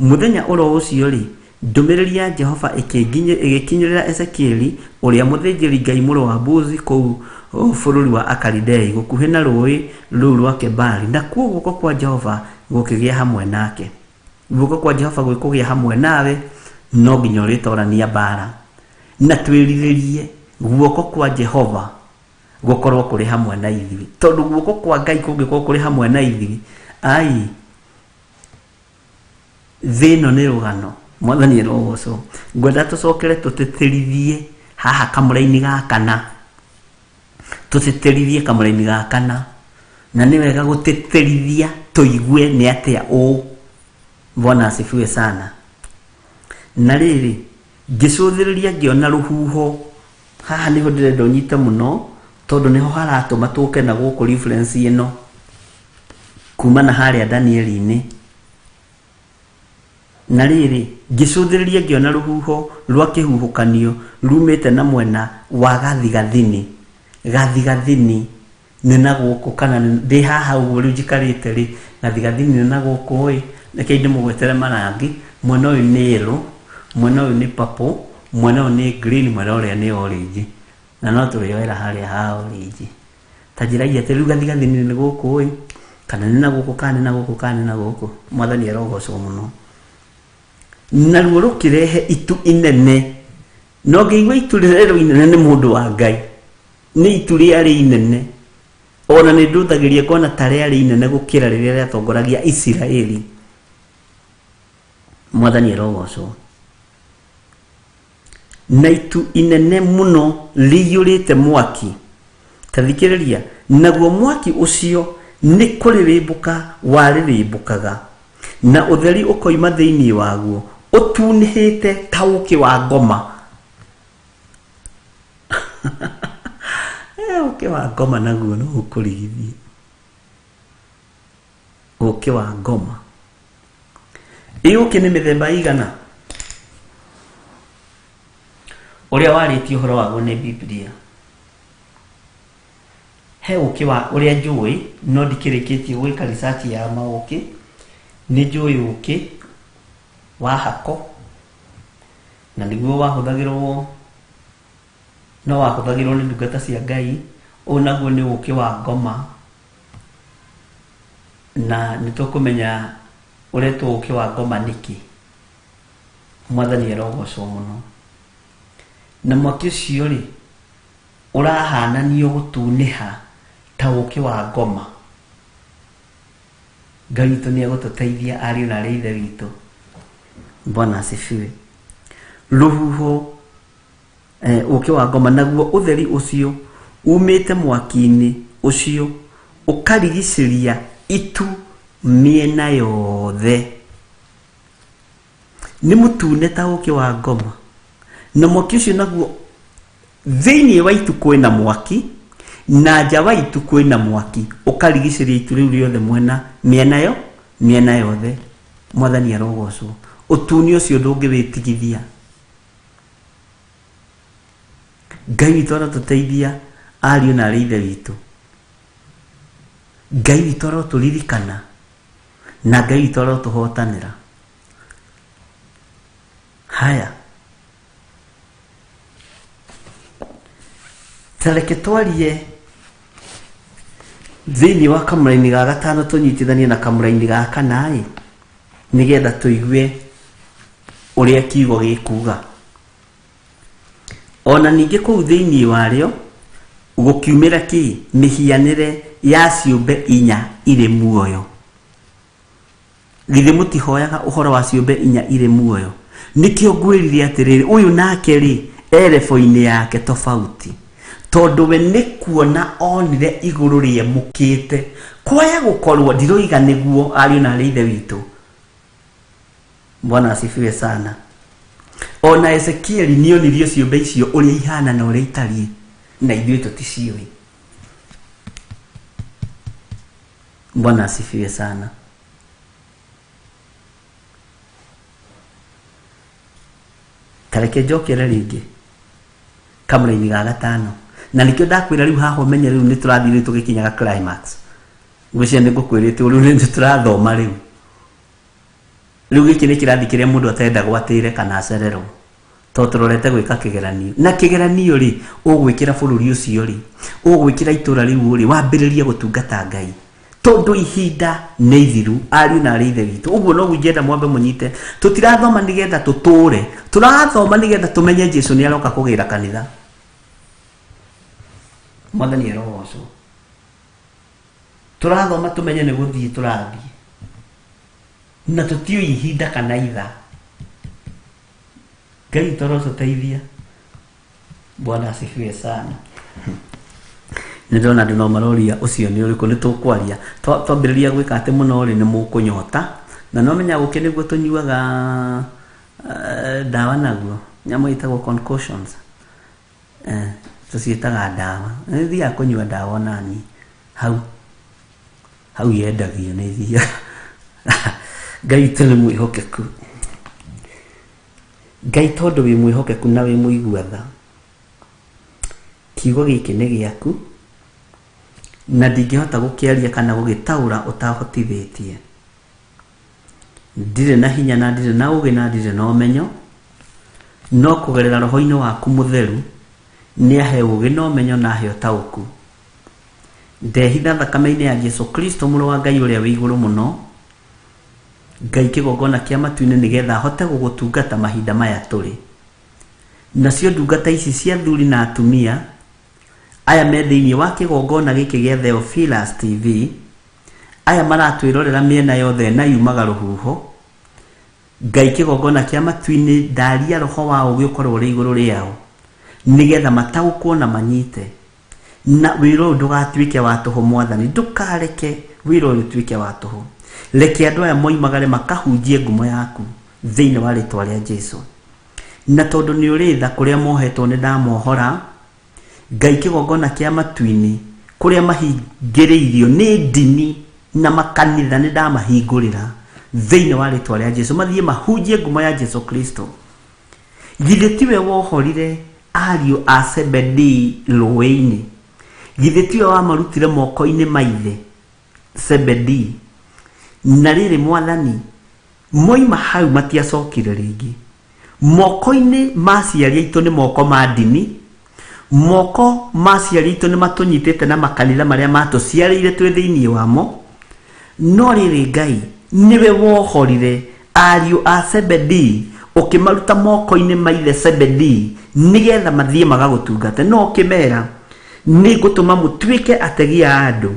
Mũthenya oro ũcio rĩ, ndũmĩrĩri ya Jehova ĩgĩkinyĩrĩra Ezekieli ũrĩa mũthĩnjĩri-Ngai mũrũ wa Buzi kũu bũrũri wa Akalidei gũkuhĩ na rũũĩ rũu rwa Kebari, nakuo guoko kwa Jehova gũkĩgĩa hamwe nake. Guoko kwa Jehova gwĩkũgĩa hamwe nawe, no nginya ũrĩtorania mbaara. Na twĩrirĩrie guoko kwa Jehova gũkorwo kũrĩ hamwe na ithuĩ, tondũ guoko kwa Ngai kũngĩkorwo kũrĩ hamwe na ithuĩ, ai thĩ ĩno nĩ rũgano. Mwathani arogocwo. Ngwenda tũcokere tũtĩtĩrithie haha kamũraini ga kana, tũtĩtĩrithie kamũraini ga kana, na nĩ wega gũtĩtĩrithia tũigue nĩ atĩa ũũ. Bwana asifiwe sana. Na rĩrĩ, ngĩcũthĩrĩria ngĩona rũhuho. Haha nĩho ndĩrenda ũnyite mũno, tondũ nĩho haratũma tũke na gũkũ reference ĩno kuma na harĩa Danieli-inĩ. Na rĩrĩ, ngĩcũthĩrĩria ngĩona rũhuho rwa kĩhuhũkanio rumĩte na mwena wa gathigathini. Gathigathini nĩ na gũkũ, kana ndĩ haha ũguo rĩu njikarĩte rĩ, gathigathini nĩ na gũkũ ĩ, reke ndĩmũgwetere marangi. Mwena ũyũ nĩ yellow, mwena ũyũ nĩ purple, mwena ũyũ nĩ green, mwena ũrĩa nĩ orange. Na no tũrĩoera harĩa ha orange. Ta njĩrai atĩ rĩu gathigathini nĩ gũkũ ĩ, kana nĩ na gũkũ, kana nĩ na gũkũ, kana nĩ na gũkũ. Mwathani arogocwo mũno. Naruo rũkĩrehe itu inene. Na ũngĩigua itu rĩrerwo inene nĩ mũndũ wa Ngai, nĩ itu rĩarĩ inene. Ona nĩ ndũthagĩria ngona ta rĩarĩ inene gũkĩra rĩrĩa rĩatongoragia Isiraeli. Mwathani arogocwo. Na itu inene mũno rĩiyũrĩte mwaki. Ta thikĩrĩria, naguo mwaki ũcio nĩ kũrĩrĩmbũka warĩrĩmbũkaga, na ũtheri ũkoima thĩinĩ waguo ũtunĩhĩte ta ũũkĩ wa ngoma. Ũũkĩ wa ngoma naguo no ũkũrigithie. Ũũkĩ wa ngoma. Ĩ ũũkĩ nĩ mĩthemba ĩigana? Ũrĩa warĩtie ũhoro waguo nĩ Bibilia. He ũũkĩ wa ũrĩa njũĩ, no ndikĩrĩkĩtie gwĩka research ya maũũkĩ. Nĩ njũĩ ũũkĩ wa hako, na nĩguo wahũthagĩrwo, no wahũthagĩrwo nĩ ndungata cia Ngai. Ũyũ naguo nĩ ũũkĩ wa ngoma, na nĩ tũkũmenya ũretwo ũũkĩ wa ngoma nĩkĩ. Mwathani arogocwo mũno. Na mwaki ũcio rĩ, ũrahananio gũtunĩha ta ũũkĩ wa ngoma. Ngai witũ nĩ egũtũteithia ariũ na arĩ ithe witũ. Bwana asifiwe. Rũhuho, ũũkĩ wa ngoma, naguo ũtheri ũcio umĩte mwaki-inĩ ũcio ũkarigicĩria itu mĩena yothe. Nĩ mũtune ta ũũkĩ wa ngoma. Na mwaki ũcio naguo thĩinĩ wa itu kwĩna mwaki, na nja wa itu kwĩna mwaki, ũkarigicĩria itu rĩu rĩothe mwena, mĩena yo, mĩena yothe. Mwathani arogocwo. Ũtune ũcio ndũngĩwĩtigithia. Ngai witũ arotũteithia ariũ na arĩ ithe witũ. Ngai witũ arotũririkana, na Ngai witũ arotũhotanĩra. Haya, ta reke twarie thĩinĩ wa kamũraini ga gatano tũnyitithanie na kamũraini ga kana ĩ, nĩgetha tũigue ũrĩa kiugo gĩkuga. Ona ningĩ kũu thĩinĩ warĩo gũkiumĩra kĩ? Mĩhianĩre ya ciũmbe inya irĩ muoyo. Githĩ mũtihoyaga ũhoro wa ciũmbe inya irĩ muoyo? Nĩkĩo ngwĩrire atĩrĩrĩ, ũyũ nake rĩ, e rebo-inĩ yake tofauti, tondũ we nĩ kuona onire igũrũ rĩemũkĩte. Kwaya gũkorwo, ndiroiga nĩguo, ariũ na arĩ ithe witũ. Bwana asifiwe sana. Ona Ezekieli nĩonirio ciũmbe icio ũrĩa ihana na ũrĩa itariĩ, na ithuĩ tũticiũĩ. Bwana asifiwe sana. Ta reke njokere rĩngĩ kamũraini ga gatano, na nĩkĩo ndakwĩra rĩu haha ũmenye rĩu nĩ tũrathiĩ rĩu tũgĩkinyaga climax. Ngwĩciria nĩ ngũkwĩrĩte rĩu nĩ tũrathoma rĩu. Rĩu gĩkĩ nĩ kĩrathi kĩrĩa mũndũ atenda gwatĩre kana acererwo. Tondũ tũrorete gwĩka kĩgeranio. Na kĩgeranio rĩ, ũgwĩkĩra bũrũri ũcio rĩ, ũgwĩkĩra itũra rĩu rĩ, wambĩrĩrie gũtungata Ngai. Tondũ ihinda nĩ ithiru, ariũ na arĩ ithe witũ. Ũguo noguo ingĩenda mwambe mũnyite. Tũtirathoma nĩgetha tũtũre. Tũrathoma nĩgetha tũmenye Jesu nĩ aroka kũgĩra kanitha. Mwathani arogocwo. Tũrathoma tũmenye nĩ gũthiĩ tũrathiĩ. Na tũtiũĩ ihinda kana ithaa. Ngai torocoteithia. Bwana asifiwe sana. Nĩ ndĩrona andũ no maroria ũcio nĩ ũrĩkũ nĩ tũkwaria. Twambĩrĩria gwĩka atĩ mũno rĩ nĩ mũkũnyota. Na no menya gũkĩ nĩguo tũnyuaga ndawa naguo. Nyamũ ĩtagwo concoctions. Tũciĩtaga ndawa. Nĩ thiaga kũnyua ndawa onani. Hau. Hau yendagio nĩ thiaga. Ngai witũ nĩ mwĩhokeku. Ngai tondũ wĩ mwĩhokeku na wĩ mũigua tha. Kiugo gĩkĩ nĩ gĩaku na ndingĩhota gũkĩaria kana gũgĩtaũra ũtahotithĩtie. Ndirĩ na hinya na ndirĩ na ũgĩ na ndirĩ na ũmenyo, no kũgerera roho-inĩ waku mũtheru nĩ ahe ũgĩ na ũmenyo na ahe ũtaũku. Ndehitha thakame-inĩ ya Jesu Kristo mũrũ wa Ngai ũrĩa wĩ igũrũ mũno, Ngai kĩgongona kĩa matu-inĩ nĩgetha ahote gũgũtungata mahinda maya tũrĩ. Nacio ndungata ici cia athuri na atumia aya me thĩinĩ wa kĩgongona gĩkĩ gĩa Theophilus TV, aya maratwĩrorera mĩena yothe na yumaga rũhuho, Ngai kĩgongona kĩa matu-inĩ ndaria roho wa ũgĩ ũkorwo ũrĩ igũrũ rĩao nĩgetha mataũkwo na manyite. Na wĩra ũyũ ndũgatuĩke wa tũhũ Mwathani, ndũkareke wĩra ũyũ ũtuĩke wa tũhũ. Reke andũ aya moimagare makahunjie ngumo yaku thĩinĩ wa rĩtwa rĩa Jesu. Na tondũ nĩ ũrĩ tha kũrĩa mohetwo nĩ ndamohora, Ngai kĩgongona kĩa matu-inĩ kũrĩa mahingĩrĩirio nĩ ndini na makanitha nĩ ndamahingũrĩra thĩinĩ wa rĩtwa rĩa Jesu, mathiĩ mahunjie ngumo ya Jesu Kristo. Githĩ tiwe wohorire ariũ a Zebedii rũĩ-inĩ? Githĩ tiwe wamarutire moko-inĩ ma ithe Zebedii? Na rĩrĩ Mwathani, moima hau matiacokire rĩngĩ. Moko-inĩ ma aciari aitũ nĩ moko ma ndini, moko ma aciari aitũ nĩ matũnyitĩte na makanitha marĩa matũciarĩire twĩ thĩinĩ wamo. No rĩrĩ Ngai, nĩwe wohorire ariũ a Zebedii ũkĩmaruta moko-inĩ ma ithe Zebedii nĩgetha mathiĩ magagũtungate. No ũkĩmera, nĩ ngũtũma mũtuĩke ategi a andũ.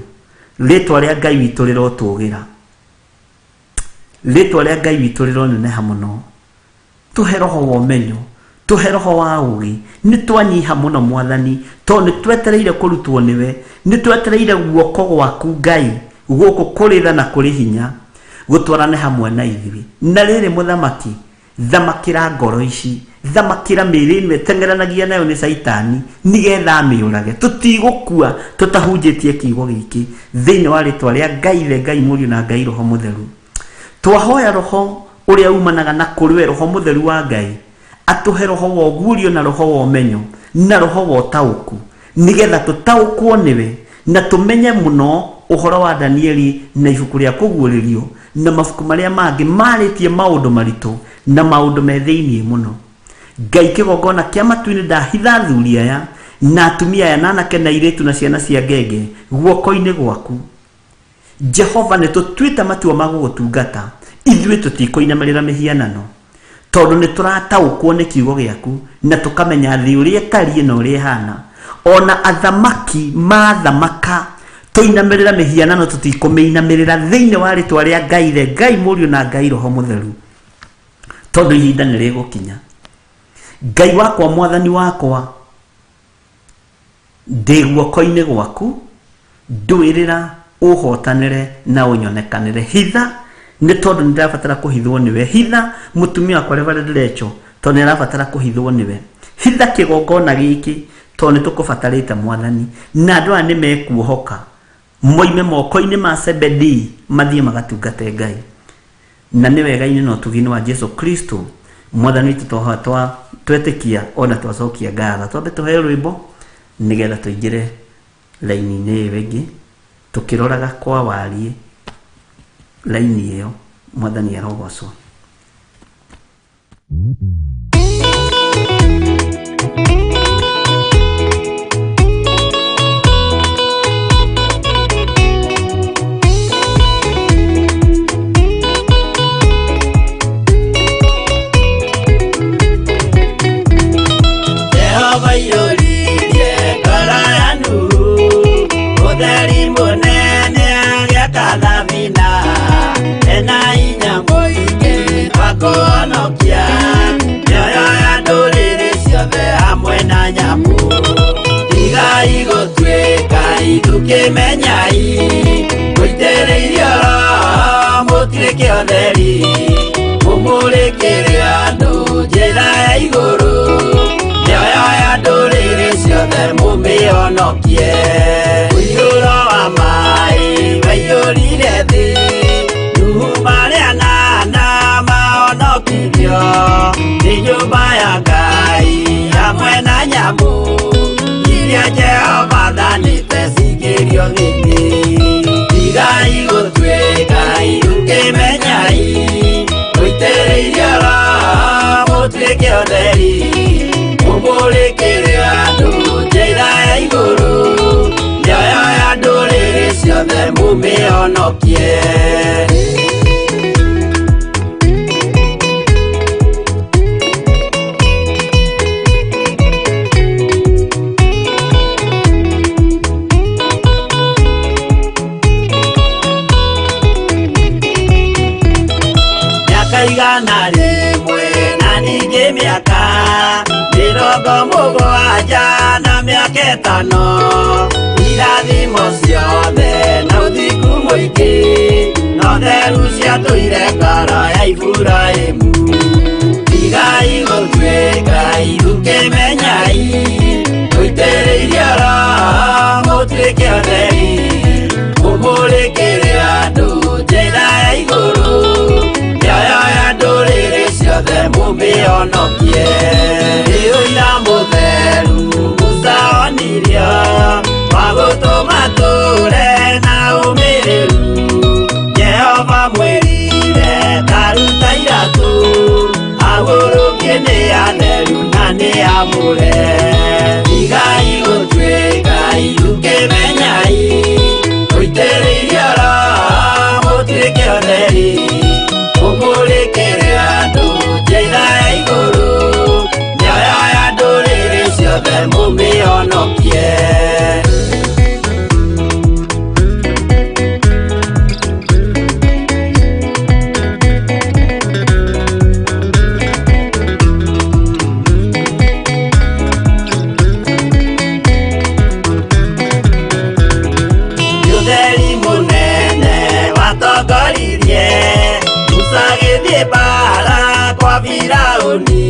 Rĩtwa rĩa Ngai witũ rĩrotũgĩra. Rĩtwa rĩa Ngai witũ rĩroneneha mũno. Tũhe roho wa ũmenyo, tũhe roho wa ũgĩ. Nĩ twanyiha mũno Mwathani, tondũ nĩ twetereire kũrutwo nĩwe, nĩ twetereire guoko gwaku Ngai gũkũ kũrĩ tha na kũrĩ hinya gũtwarane hamwe na ithuĩ. Na rĩrĩ Mũthamaki, thamakĩra ngoro ici, thamakĩra mĩĩrĩ ĩno ĩteng'eranagia nayo nĩ Caitani nĩgetha amĩũrage. Tũtigũkua tũtahunjĩtie kiugo gĩkĩ thĩinĩ wa rĩtwa rĩa Ngai Ithe, Ngai Mũriũ na Ngai Roho Mũtheru. Twahoya roho ũrĩa umanaga na kũrĩ we Roho Mũtheru wa Ngai atũhe roho wa ũguũrio na roho wa ũmenyo na roho wa ũtaũku nĩgetha tũtaũkwo nĩwe na tũmenye mũno ũhoro wa Danieli na ibuku rĩa kũguũrĩrio na mabuku marĩa mangĩ marĩtie maũndũ maritũ na maũndũ me thĩinĩ mũno. Ngai kĩgongona kĩa matu-inĩ ndahitha athuri aya na atumia aya na anake na airĩtu na ciana cia ngenge guoko-inĩ gwaku. Jehova nĩ tũtuĩte matua ma gũgũtungata, ithuĩ tũtikũinamĩrĩra mĩhianano, tondũ nĩ tũrataũkwo nĩ kiugo gĩaku na tũkamenya thĩ ũrĩa ĩtariĩ na ũrĩa ĩhana. Ona athamaki mathamaka tũinamĩrĩra mĩhianano tũtikũmĩinamĩrĩra thĩinĩ wa rĩtwa rĩa Ngai Ithe, Ngai Mũriũ na Ngai Roho Mũtheru, tondũ ihinda nĩ rĩgũkinya. Ngai wakwa, Mwathani wakwa, ndĩ guoko-inĩ gwaku, ndũĩrĩra ũhotanĩre na ũnyonekanĩre. Hitha nĩ tondũ nĩ ndĩrabatara kũhithwo nĩwe. Hitha mũtumia wakwa Reverend Rachel tondũ nĩ arabatara kũhithwo nĩwe. Hitha kĩgongona gĩkĩ tondũ nĩ tũkũbatarĩte Mwathani. Na andũ aya nĩ mekuohoka moime moko-inĩ ma Zebedii mathiĩ magatungate Ngai. Na nĩ wega-inĩ na ũtugi-inĩ wa Jesu Kristo Mwathani witũ twahoya twetĩkia ona twacokia ngatho. Twambe tũheo rwĩmbo nĩgetha tũingĩre raini-inĩ ĩyo ĩngĩ. Tũkĩroraga kwa wariĩ raini ĩyo. Mwathani arogocwo. Jehova aiyũririe ngoro ya Nuhu ũtheri mũnene agĩaka thabina ena hinya mũingĩ wa kũhonokia mĩoyo ya ndũrĩrĩ ciothe hamwe na nyamũ. Tigai gũtuĩka ithukĩmenyai mũitĩrĩirio Roho mũtirĩ kĩotheri mũmũrĩkĩre andũ njĩra ya igũrũ mĩoyo ya ndũrĩrĩ ciothe mũmĩhonokie. Ũiyũro wa maĩ waiyũrire thĩ Nuhu marĩ anana mahonokirio nĩ nyũmba ya Ngai hamwe na nyamũ iria Jehova athanĩte cingĩrio gĩtĩ. Tigai gũtuĩka ithukĩmenyai mũitĩrĩirio Roho mũtuĩke ũtheri mũmũrĩkĩre andũ njĩra ya igũrũ mĩoyo ya ndũrĩrĩ ciothe mũmĩhonokie. Mĩaka 100 na ningĩ mĩaka 70 na mĩaka 5 irathimo ciothe na ũthingu mũingĩ na ũtheru ciatũire ngoro ya Iburahĩmu. Tigai gũtuĩka ithukĩmenyai mũitĩrĩirio Roho mũtuĩke ũtheri mũmũrĩkĩre andũ njĩra ya igũrũ mĩoyo ya ndũrĩrĩ ciothe mũmĩhonokie. Nĩ ũira mũtheru Musa onirio wa gũtũma tũre na ũmĩrĩru. Jehova mwĩrire taruta iratũ agũrũkie nĩ atheru na nĩ amũre. Tigai gũtuĩka ithukĩmenyai mũitĩrĩirio Roho mũtuĩke ũtheri mũmũrĩkĩre andũ njĩra ya igũrũ mĩoyo ya ndũrĩrĩ ciothe mũmĩhonokie. Ũtheri mũnene watongoririe Musa agĩthiĩ mbara kwa Firaũni.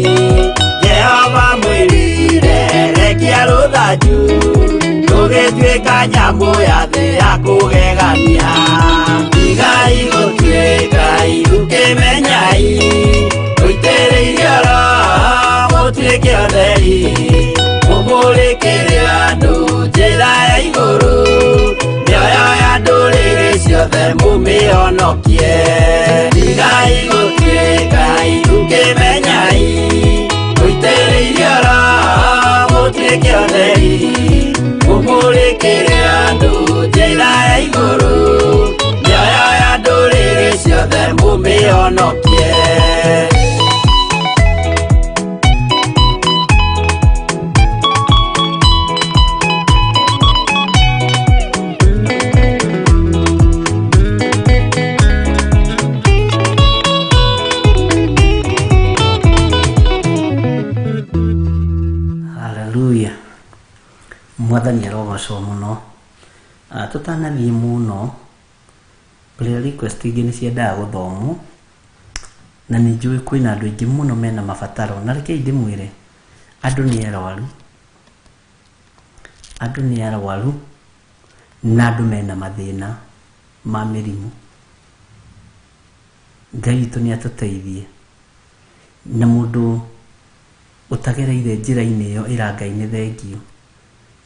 Jehova mwĩrire rekia rũthanju rũgĩtuĩka nyamũ ya thĩ ya kũgegania. Tigai gũtuĩka ithukĩmenyai mũitĩrĩirio Roho mũtuĩke ũtheri mũmũrĩkĩre andũ njĩra ya igũrũ mĩoyo ya ndũrĩrĩ ciothe mũmĩhonokie. Tigai gũtuĩka ithukĩmenyai mũitĩrĩirio Roho mũtuĩke ũtheri mũmũrĩkĩre andũ njĩra ya igũrũ mĩoyo ya ndũrĩrĩ ciothe mũmĩhonokie. Haleluya. Mwathani arogocwo mũno. Tũtanathiĩ mũno, prayer request ingĩ nĩ ciendaga gũthomwo na nĩ njũĩ kwĩna andũ aingĩ mũno mena mabataro na rekei ndĩmwĩre andũ nĩ arwaru, andũ nĩ arwaru na andũ mena mathĩna ma mĩrimũ. Ngai witũ nĩ atũteithie na mũndũ ũtagereire njĩra-inĩ ĩyo ĩra Ngai nĩ thengio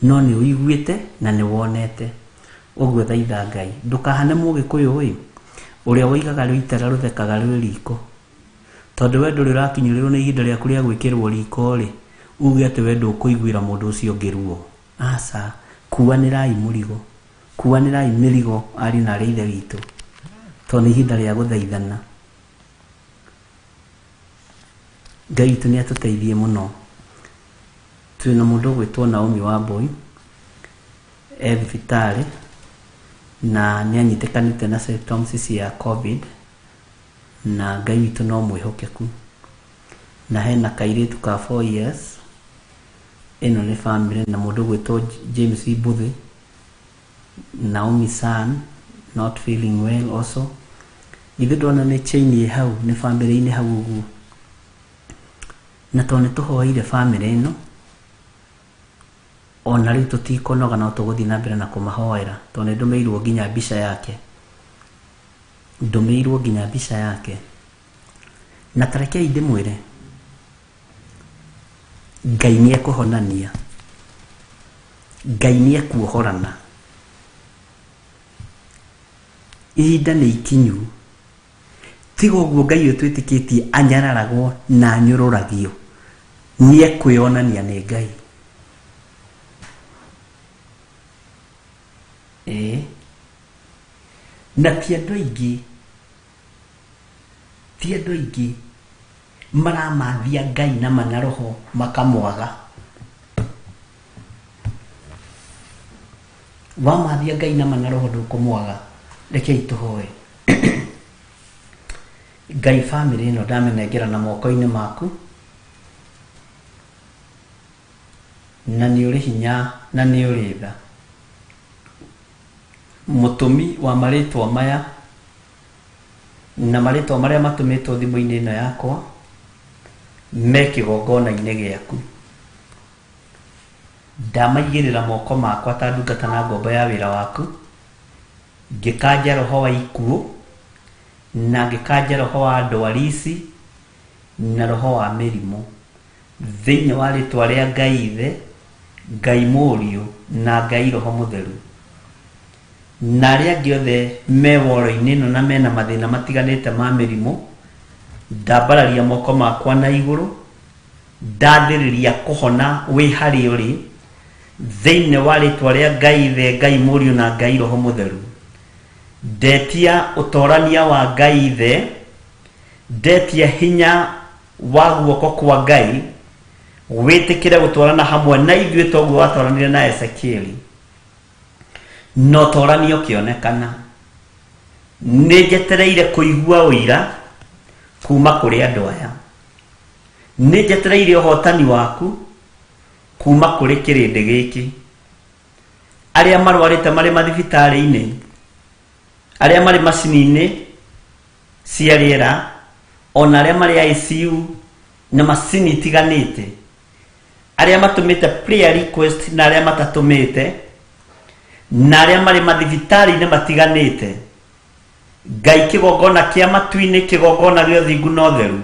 no nĩ ũiguĩte na nĩ wonete. Ũguo thaitha Ngai. Ndũkahane mũgĩkũyũ ĩ, ũrĩa woigaga rũitara rũthekaga rwĩ riko. Tondũ we ndũrĩ ũrakinyĩrĩrwo nĩ ihinda rĩaku rĩa gwĩkĩrwo riko rĩ, uge atĩ we ndũkũiguĩra mũndũ ũcio ũngĩ ruo. Aca, kuanĩrai mũrigo. Kuanĩrai mĩrigo ariũ na aarĩ a Ithe witũ, tondũ nĩ ihinda rĩa gũthaithana. Ngai witũ nĩ atũteithie mũno. Twĩna mũndũ ũgwĩtwo Naomi Wambũi, e thibitarĩ, na nĩ anyitĩkanĩte na symptoms cia Covid, na Ngai witũ no mwĩhokeku. Na hena kairĩtu ka 4 years, ĩno nĩ family, na mũndũ ũgwĩtwo James Mbuthi, Naomi son not feeling well also. Githĩ ndona nĩ chain ĩ hau, nĩ family-inĩ hau ũguo. Na tondũ nĩ tũhoeire family ĩno, ona rĩu tũtikũnoga no tũgũthiĩ na mbere na kũmahoera, tondũ nĩ ndũmĩirwo nginya mbica yake. Ndũmĩirwo nginya mbica yake. Na ta rekei ndĩmwĩre, Ngai nĩ ekũhonania, Ngai nĩ ekuohorana. Ihinda nĩ ikinyu. Tiga ũguo Ngai ũyũ twĩtĩkĩtie anyararagwo na anyũrũragio, nĩ ekwĩonania nĩ Ngai. Ĩĩ. Na ti andũ aingĩ, ti andũ aingĩ maramathia Ngai na ma na roho makamwaga. Wamathia Ngai na ma na roho ndũkũmwaga. Rekei tũhoe. Ngai famĩlĩ ĩno ndamĩnengera na moko-inĩ maku, na nĩ ũrĩ hinya na nĩ ũrĩ tha. Mũtũmi wa marĩtwa maya na marĩtwa marĩa matũmĩtwo thimũ-inĩ ĩno yakwa me kĩgongona-inĩ gĩaku. Ndamaigĩrĩra moko makwa ta ndungata na ngombo ya wĩra waku, ngĩkanja roho wa ikuũ, na ngĩkanja roho wa ndwari ici, na roho wa mĩrimũ. Thĩinĩ wa rĩtwa rĩa Ngai Ithe, Ngai Mũriũ, na Ngai Roho Mũtheru. Na arĩa angĩ othe me woro-inĩ ĩno na mena mathĩna matiganĩte ma mĩrimũ, ndambararia moko makwa na igũrũ, ndathĩrĩria kũhona wĩ harĩa ũrĩ, thĩinĩ wa rĩtwa rĩa Ngai Ithe, Ngai Mũriũ na Ngai Roho Mũtheru. Ndetia ũtorania wa Ngai Ithe, ndetia hinya wa guoko kwa Ngai, wĩtĩkĩre gũtwarana hamwe na ithuĩ toguo watwaranire na Ezekieli. Na ũtorania ũkĩonekana. Nĩ njetereire kũigua ũira kuma kũrĩ andũ aya. Nĩ njetereire ũhotani waku kuma kũrĩ kĩrĩndĩ gĩkĩ. Arĩa marwarĩte marĩ mathibitarĩ-inĩ, arĩa marĩ macini-inĩ cia rĩera, ona arĩa marĩ ICU na macini itiganĩte, arĩa matũmĩte prayer request na arĩa matatũmĩte, na arĩa marĩ mathibitarĩ-inĩ matiganĩte. Ngai kĩgongona kĩa matu-inĩ, kĩgongona gĩa ũthingu na ũtheru,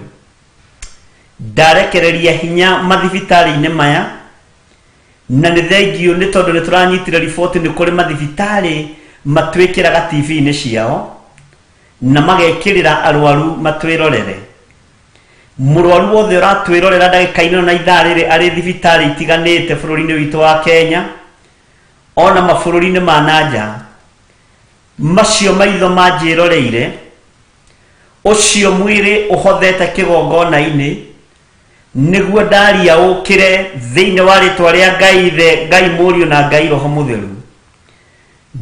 ndarekereria hinya mathibitarĩ-inĩ maya, na nĩ thengiũ nĩ tondũ nĩ tũranyitire riboti nĩ kũrĩ mathibitarĩ matwĩkĩraga TV-inĩ ciao na magekĩrĩra arwaru matwĩrorere. Mũrwaru wothe ũratwĩrorera ndagĩka-inĩ ĩno na ithaa rĩrĩ arĩ thibitarĩ itiganĩte bũrũri-inĩ witũ wa Kenya ona mabũrũri-inĩ ma na nja, macio maitho manjĩroreire, ũcio mwĩrĩ ũhothete kĩgongona-inĩ, nĩguo ndaria ũkĩre thĩinĩ wa rĩtwa rĩa Ngai Ithe, Ngai Mũriũ na Ngai Roho Mũtheru.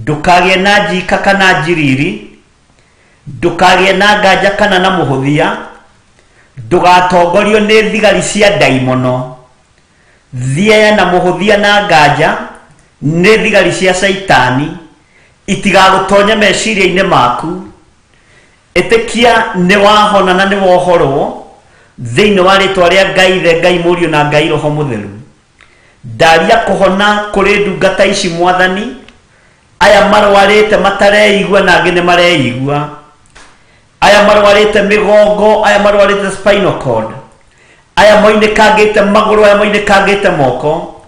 Ndũkagĩe na njika kana njiriri, ndũkagĩe na nganja kana na mũhũthia, ndũgatongorio nĩ thigari cia ndaimono. Thieya na mũhũthia na nganja nĩ thigari cia Caitani, itigagũtonye meciria-inĩ maku. Ĩtĩkia nĩ wahona na nĩ wohorwo thĩinĩ wa rĩtwa rĩa Ngai Ithe, Ngai Mũriũ na Ngai Roho Mũtheru. Ndaria kũhona kũrĩ ndungata ici Mwathani, aya marwarĩte matareigua na angĩ nĩ mareigua, aya marwarĩte mĩgongo, aya marwarĩte spinal cord, aya moinĩkangĩte magũrũ, aya moinĩkangĩte moko,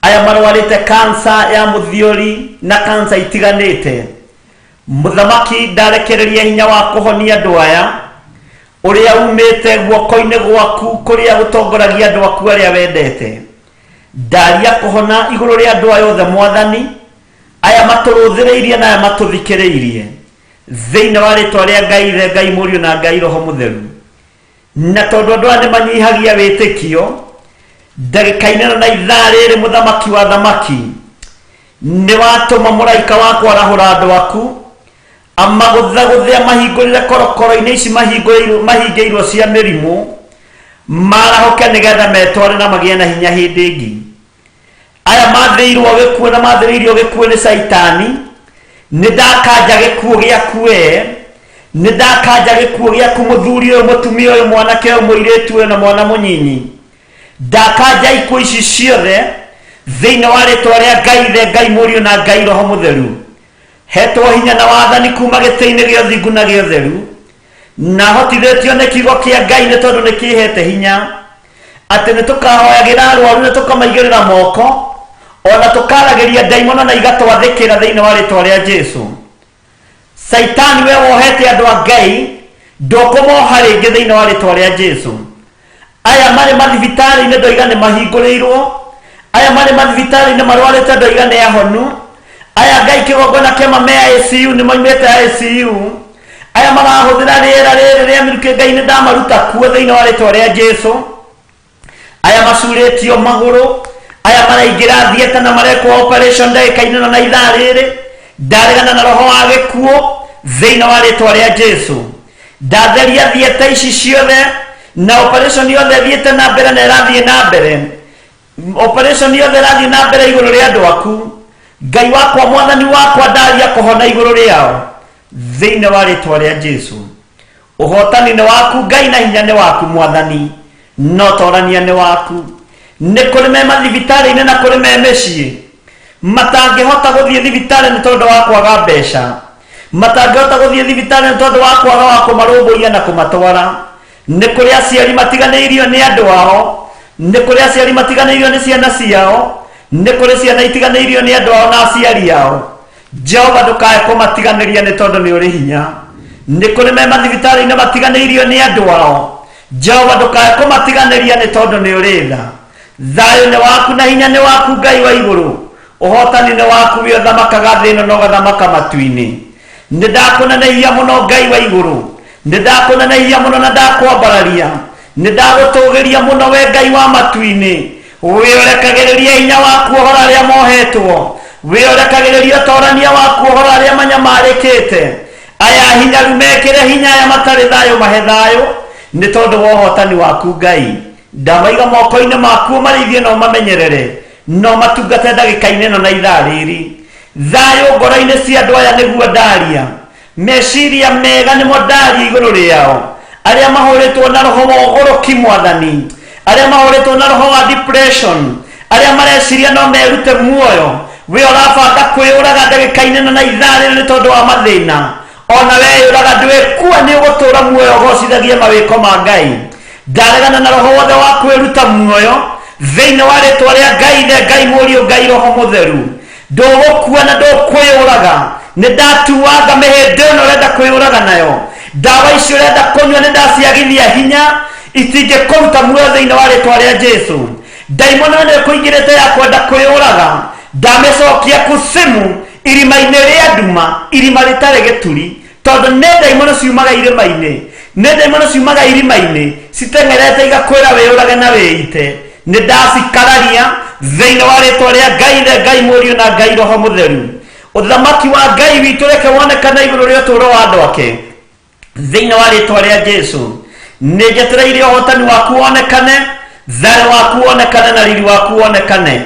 Aya marwarĩte kansa ya mũthiori na kansa itiganĩte. Mũthamaki, ndarekereria hinya wa kũhonia andũ aya ũrĩa umĩte guoko-inĩ gwaku kũrĩa gũtongoragia andũ aku arĩa wendete. Ndaria kũhona igũrũ rĩa andũ aya othe, Mwathani, aya matũrũthĩrĩirie na aya matũthikĩrĩirie, thĩinĩ wa rĩtwa rĩa Ngai Ithe, Ngai Mũriũ na Ngai Roho Mũtheru. Na tondũ andũ aya nĩ manyihagia wĩtĩkio ndagĩka-inĩ ĩno na ithaa rĩrĩ, Mũthamaki wa thamaki, nĩ watũma mũraika wa kwarahũra andũ aku amagũthagũthe, amahingũrĩre korokoro-inĩ ici mahingĩirwo cia mĩrimũ, marahũke nĩgetha metware na magĩe na hinya hĩndĩ ĩngĩ. Aya mathĩirwo gĩkuũ na mathĩrĩirio gĩkuũ nĩ Caitani, nĩ ndakanja gĩkuũ gĩaku wee, nĩ ndakanja gĩkuũ gĩaku mũthuri ũyũ, mũtumia ũyũ, mwanake ũyũ, mũirĩtu ũyũ na mwana mũnyinyi. Ndakanja ikuũ ici ciothe thĩinĩ wa rĩtwa rĩa Ngai Ithe, Ngai Mũriũ na Ngai Roho Mũtheru. Hetwo hinya na wathani kuma gĩtĩ-inĩ gĩa ũthingu na gĩa ũtheru, na hotithĩtio nĩ kiugo kĩa Ngai, nĩ tondũ nĩ kĩhete hinya atĩ nĩ tũkahoyagĩra arwaru na tũkamaigĩrĩra moko, ona tũkaragĩria ndaimono na igatwathĩkĩra thĩinĩ wa rĩtwa rĩa Jesu. Caitani, we wohete andũ a Ngai, ndũkũmoha rĩngĩ thĩinĩ wa rĩtwa rĩa Jesu. Aya marĩ mathibitarĩ-inĩ ndoiga nĩ mahingũrĩirwo. Aya marĩ mathibitarĩ-inĩ marwarĩte ndoiga nĩ ahonu. Aya Ngai kĩgongona kĩama me ICU nĩ moimĩte ICU. Aya marahũthĩra rĩera rĩrĩ rĩa mĩrukĩ, Ngai, nĩ ndamaruta kuo thĩinĩ wa rĩtwa rĩa Jesu. Aya macurĩtio magũrũ, aya maraingĩra theatre na marekwo operation ndagĩka-inĩ ĩno na ithaa rĩrĩ, ndaregana na roho wa gĩkuũ thĩinĩ wa rĩtwa rĩa Jesu. Ndatheria theatre ici ciothe na operation yothe ĩthiĩte na mbere na ĩrathiĩ na mbere, operation yothe ĩrathiĩ na mbere igũrũ rĩa andũ aku. Ngai wakwa, Mwathani wakwa, ndaria kũhona igũrũ rĩao thĩinĩ wa rĩtwa rĩa Jesu. Ũhotani nĩ waku, Ngai, na hinya nĩ waku, Mwathani, no torania nĩ waku. Nĩ kũrĩ me mathibitarĩ-inĩ na kũrĩ me mĩciĩ matangĩhota gũthiĩ thibitarĩ nĩ tondũ wa kwaga mbeca, matangĩhota gũthiĩ thibitarĩ nĩ tondũ wa kwaga wa kũmarũmbũiya na kũmatwara. Nĩ kũrĩ aciari matiganĩirio nĩ andũ ao, nĩ kũrĩ aciari matiganĩirio nĩ ciana ciao, nĩ kũrĩ ciana itiganĩirio nĩ andũ ao na aciari ao. Jehova, ndũkae kũmatiganĩria nĩ tondũ nĩ ũrĩ hinya. Nĩ kũrĩ me mathibitarĩ-inĩ matiganĩirio nĩ andũ ao. Jehova, ndũkae kũmatiganĩria nĩ tondũ nĩ ũrĩ tha. Thayũ nĩ waku na hinya nĩ waku, Ngai wa igũrũ. Ũhotani nĩ waku, wĩ ũthamakaga thĩ ĩno na ũgathamaka matu-inĩ. Nĩ ndakũnenehia mũno, Ngai wa igũrũ. Nĩ ndakũnenehia mũno na ndakwambararia. Nĩ ndagũtũgĩria mũno, we Ngai wa matu-inĩ. Wĩorekagĩrĩria hinya waku ũhoro arĩa mohetwo, wĩorekagĩrĩria ũtorania waku ũhoro arĩa manyamarĩkĩte. Aya hinyaru mekĩre hinya, aya matarĩ thayũ mahe thayũ, nĩ tondũ wa ũhotani waku. Ngai, ndamaiga moko-inĩ maku, ũmarĩithie na ũmamenyerere no matungate ndagĩka-inĩ ĩno na ithaa rĩrĩ. Thayũ ngoro-inĩ cia andũ aya nĩguo ndaria, meciria mega nĩmo ndaria igũrũ rĩao. Arĩa mahũrĩtwo na roho wa ũgũrũki, Mwathani, arĩa mahũrĩtwo na roho wa depression, arĩa mareciria no merute muoyo, we ũrabanga kwĩyũraga ndagĩka-inĩ ĩno na ithaa rĩrĩ nĩ tondũ wa mathĩna, ona weyũraga ndwĩkua, nĩ ũgũtũra muoyo ũgocithagie mawĩko ma Ngai. Ndaregana na roho wothe wa kwĩruta muoyo thĩinĩ wa rĩtwa rĩa Ngai Ithe, Ngai Mũriũ, Ngai Roho Mũtheru. Ndũgũkua na ndũkwĩyũraga. Nĩ ndatuanga mĩhĩndĩ ĩno ũrenda kwĩyũraga nayo. Ndawa icio ũrenda kũnyua nĩ ndaciagithia hinya, itingĩkũruta muoyo thĩinĩ wa rĩtwa rĩa Jesu. Ndaimono ĩno ĩkũingĩrĩte ya kwenda kwĩyũraga, ndamĩcokia kusimu, irima-inĩ rĩa nduma, irima rĩtarĩ gĩturi, tondũ nĩ ndaimono ciumaga irĩma-inĩ, nĩ ndaimono ciumaga irima-inĩ citeng'erete igakwĩra wĩyũrage na wĩite. Nĩ ndacikararia thĩinĩ wa rĩtwa rĩa Ngai Ithe, Ngai Mũriũ na Ngai Roho Mũtheru. Ũthamaki wa Ngai witũ reke wonekane igũrũ rĩa ũtũũro wa andũ ake thĩinĩ wa rĩtwa rĩa Jesu. Nĩ njetereire ũhotani waku wonekane, thayũ waku wonekane na riri waku wonekane.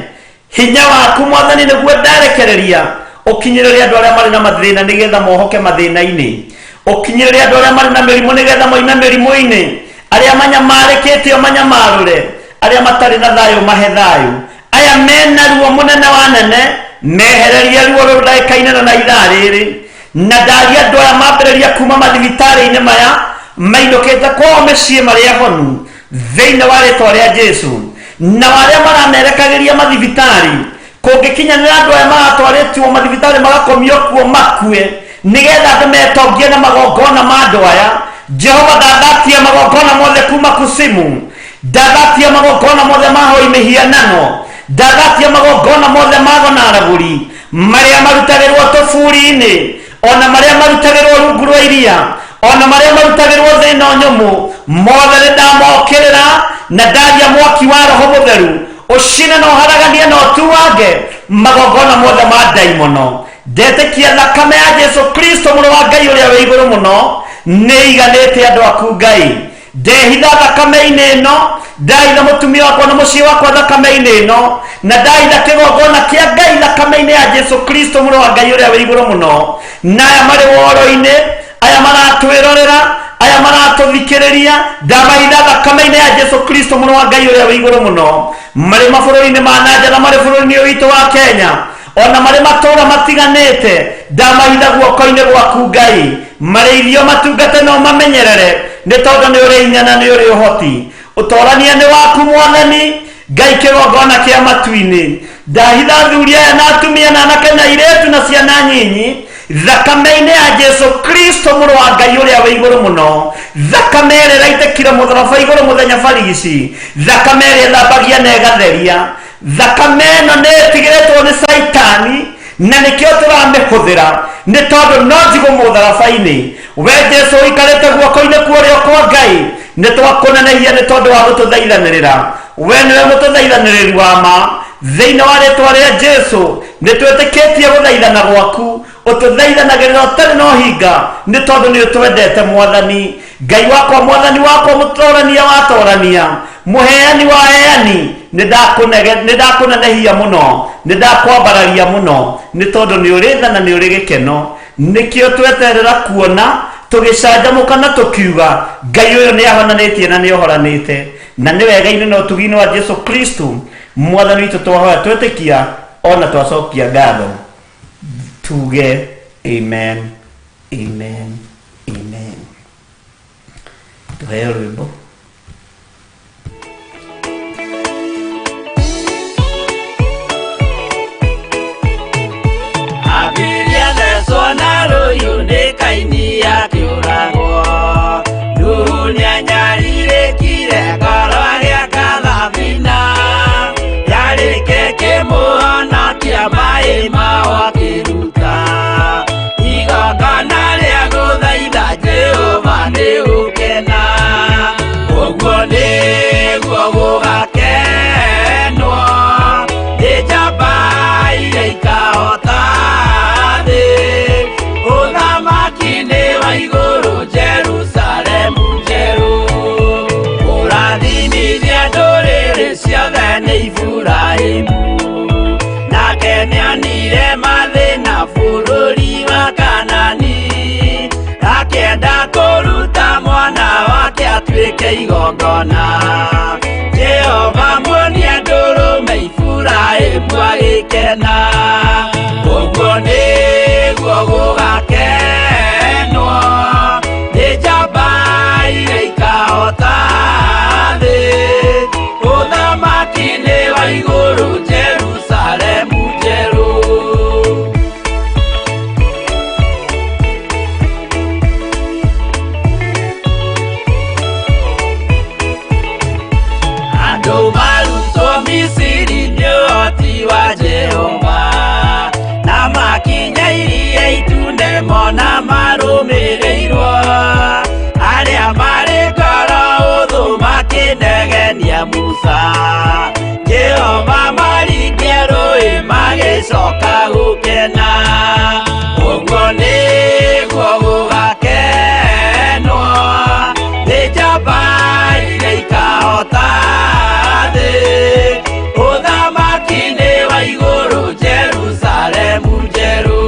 Hinya waku, Mwathani, nĩguo ndarekereria ũkinyĩrĩre andũ arĩa marĩ na mathĩna nĩgetha mohoke mathĩna-inĩ, ũkinyĩrĩre andũ arĩa marĩ na mĩrimũ nĩgetha moime mĩrimũ-inĩ, arĩa manyamarĩkĩte ũmanyamarũre, arĩa matarĩ na thayũ mahe thayũ, aya mena ruo mũnene wa nene mehererie ruo rũrũ ndagĩka-inĩ ĩno na ithaa rĩrĩ. Na ndaria andũ aya mambĩrĩria kuma mathibitarĩ-inĩ maya mainũkĩte kwao mĩciĩ marĩ ahonu thĩinĩ wa rĩtwa rĩa Jesu. Na arĩa maramerekagĩria mathibitarĩ, kũngĩkinyanĩra andũ aya maratwarĩtwo mathibitarĩ magakomio kuo makue, nĩgetha andũ metongie na magongona ma andũ aya. Jehova, ndathatia magongona mothe kuma kusimu, ndathatia magongona mothe ma hoi mĩhianano, ndathatia magongona mothe ma ago na aragũri, marĩa marutagĩrwo tũburi-inĩ, ona marĩa marutagĩrwo rungu rwa iria, ona marĩa marutagĩrwo thĩ ĩno nyũmũ. Mothe nĩ ndamokĩrĩra na ndaria mwaki wa Roho Mũtheru ũcine na ũharaganie na ũtuange magongona mothe ma ndaimono. Ndetĩkia thakame ya Jesu Kristo, mũrũ wa Ngai ũrĩa wĩ igũrũ mũno, nĩ iganĩte andũ aku. Ngai, ndehitha thakame-inĩ ĩno, ndahitha mũtumia wakwa na mũciĩ wakwa thakame-inĩ ĩno, na ndahitha kĩgongona kĩa Ngai thakame-inĩ ya Jesu Kristo, mũrũ wa Ngai ũrĩa wĩ igũrũ mũno. Na aya marĩ woro-inĩ, aya maratwĩrorera, aya maratũthikĩrĩria, ndamahitha thakame-inĩ ya Jesu Kristo, mũrũ wa Ngai ũrĩa wĩ igũrũ mũno. Marĩ mabũrũri-inĩ ma nanja na marĩ bũrũri-inĩ ũyũ witũ wa Kenya, ona marĩ matũũra matiganĩte, ndamahitha guoko-inĩ gwaku. Ngai, marĩithio, matungate no mamenyerere, nĩ tondũ nĩ ũrĩ hinya na nĩ ũrĩ ũhoti. Ũtorania nĩ waku, Mwathani Ngai, kĩgongona kĩa matu-inĩ. Ndahitha athuri aya na atumia na anake na airĩtu na ciana nyinyi thakame-inĩ ya Jesu Kristo, mũrũ wa Ngai ũrĩa wĩ igũrũ mũno, thakame ĩrĩa ĩraitĩkire mũtharaba igũrũ mũthenya barigici, thakame ĩrĩa ĩthambagia na ĩgatheria. Thakame ĩno nĩ ĩtigĩrĩtwo nĩ Caitani, na nĩkĩo tũramĩhũthĩra, nĩ tondũ no njigũ mũtharaba-inĩ. We Jesu ũikarĩte guoko-inĩ kwa ũrĩo kwa Ngai, nĩ twakũnenehia nĩ tondũ wa gũtũthaithanĩrĩra. We nĩwe mũtũthaithanĩrĩri wa ma. Thĩinĩ wa rĩtwa rĩa Jesu nĩ twĩtĩkĩtie gũthaithana gwaku. Ũtũthaithanagĩrĩra ũtarĩ na ũhinga, nĩ tondũ nĩ ũtwendete. Mwathani Ngai wakwa, Mwathani wakwa, mũtorania watorania, mũheani wa heani, nĩ ndakũnenehia mũno, nĩ ndakwambararia mũno, nĩ tondũ nĩ ũrĩ tha na nĩ ũrĩ gĩkeno. Nĩkĩo tweterera kuona tũgĩcanjamũka na tũkiuga, "Ngai ũyũ nĩ ahonanĩtie na nĩ ohoranĩte." Na nĩ wega-inĩ na ũtugi-inĩ wa Jesu Kristo Mwathani witũ twahoya, twetĩkia, ona twacokia ngatho. Tuge amen, amen, amen. Tuheo rwĩmbo. Abiria thecwo na rũhiũ nĩ Kaini akĩũragwo. Nuhu nĩanyarirĩkire ngoro agĩaka thabina. Yarĩke kĩmũhonokia maĩ mao akĩruta. Igongona rĩa gũthaitha Jehova nĩ gũkena. Ũguo nĩguo gũgakenwo nĩ njamba iria ikahota thĩ. Ũthamaki-inĩ wa igũrũ, Jerusalemu njerũ. Kũrathimithia ndũrĩrĩ ciothe nĩ Iburahĩmu. Nake nĩonire mathĩna bũrũri wa Kanani. Akĩenda kũruta mwana wake atuĩke igongona. Jehova muonia ndũrũme, Iburahĩmu agĩkena. Ũguo nĩguo gũgakenwo nĩ njamba iria ikahota thĩ. Ũthamaki-inĩ wa igũrũ, Jerusalemu njerũ. Andũ marutwo Misiri nĩ ũhoti wa Jehova, na makinya Iria Itune mona marũmĩrĩirwo. Arĩa marĩ ngoro ũthũ makĩnegenia Musa. Jehova maringia rũĩ magĩcoka gũkena. Ũguo nĩguo gũgakenwo nĩ njamba iria ikahota thĩ. Ũthamaki-inĩ wa igũrũ, Jerusalemu njerũ.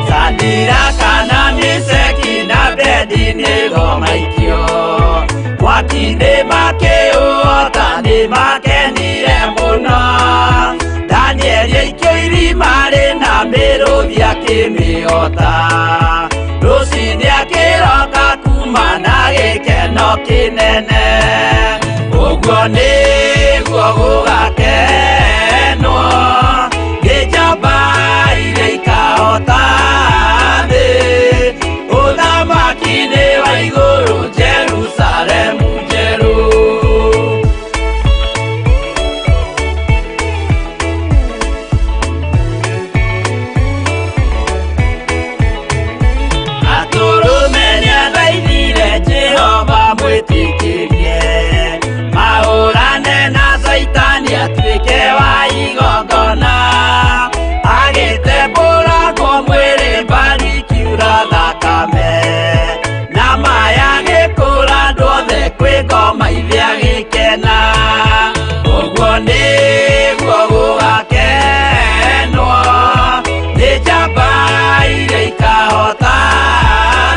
Sadiraka na Misheki na Abedinego maikio mwaki-inĩ makĩũhota, nĩ makenire mũno. Danieli aikio irima rĩna mĩrũthi akĩmĩhota. Rũcinĩ akĩroka kuma na gĩkeno kĩnene. Ũguo nĩguo Nĩguo gũgakenwo nĩ njamba iria ikahota thĩ ũthamaki-inĩ wa igũrũ Jerusalemu njerũ. Atũrũme nĩathaithire Jehova mwĩtĩkĩrie mahũrane na Caitani atuĩke wa igongona agĩtembũrangwo mwĩrĩ mbari kiura thakame na maya gĩkũra andũ othe kwĩ ngoma ithe agĩkena ũguo nĩguo gũgakenwo nĩ njamba iria ikahota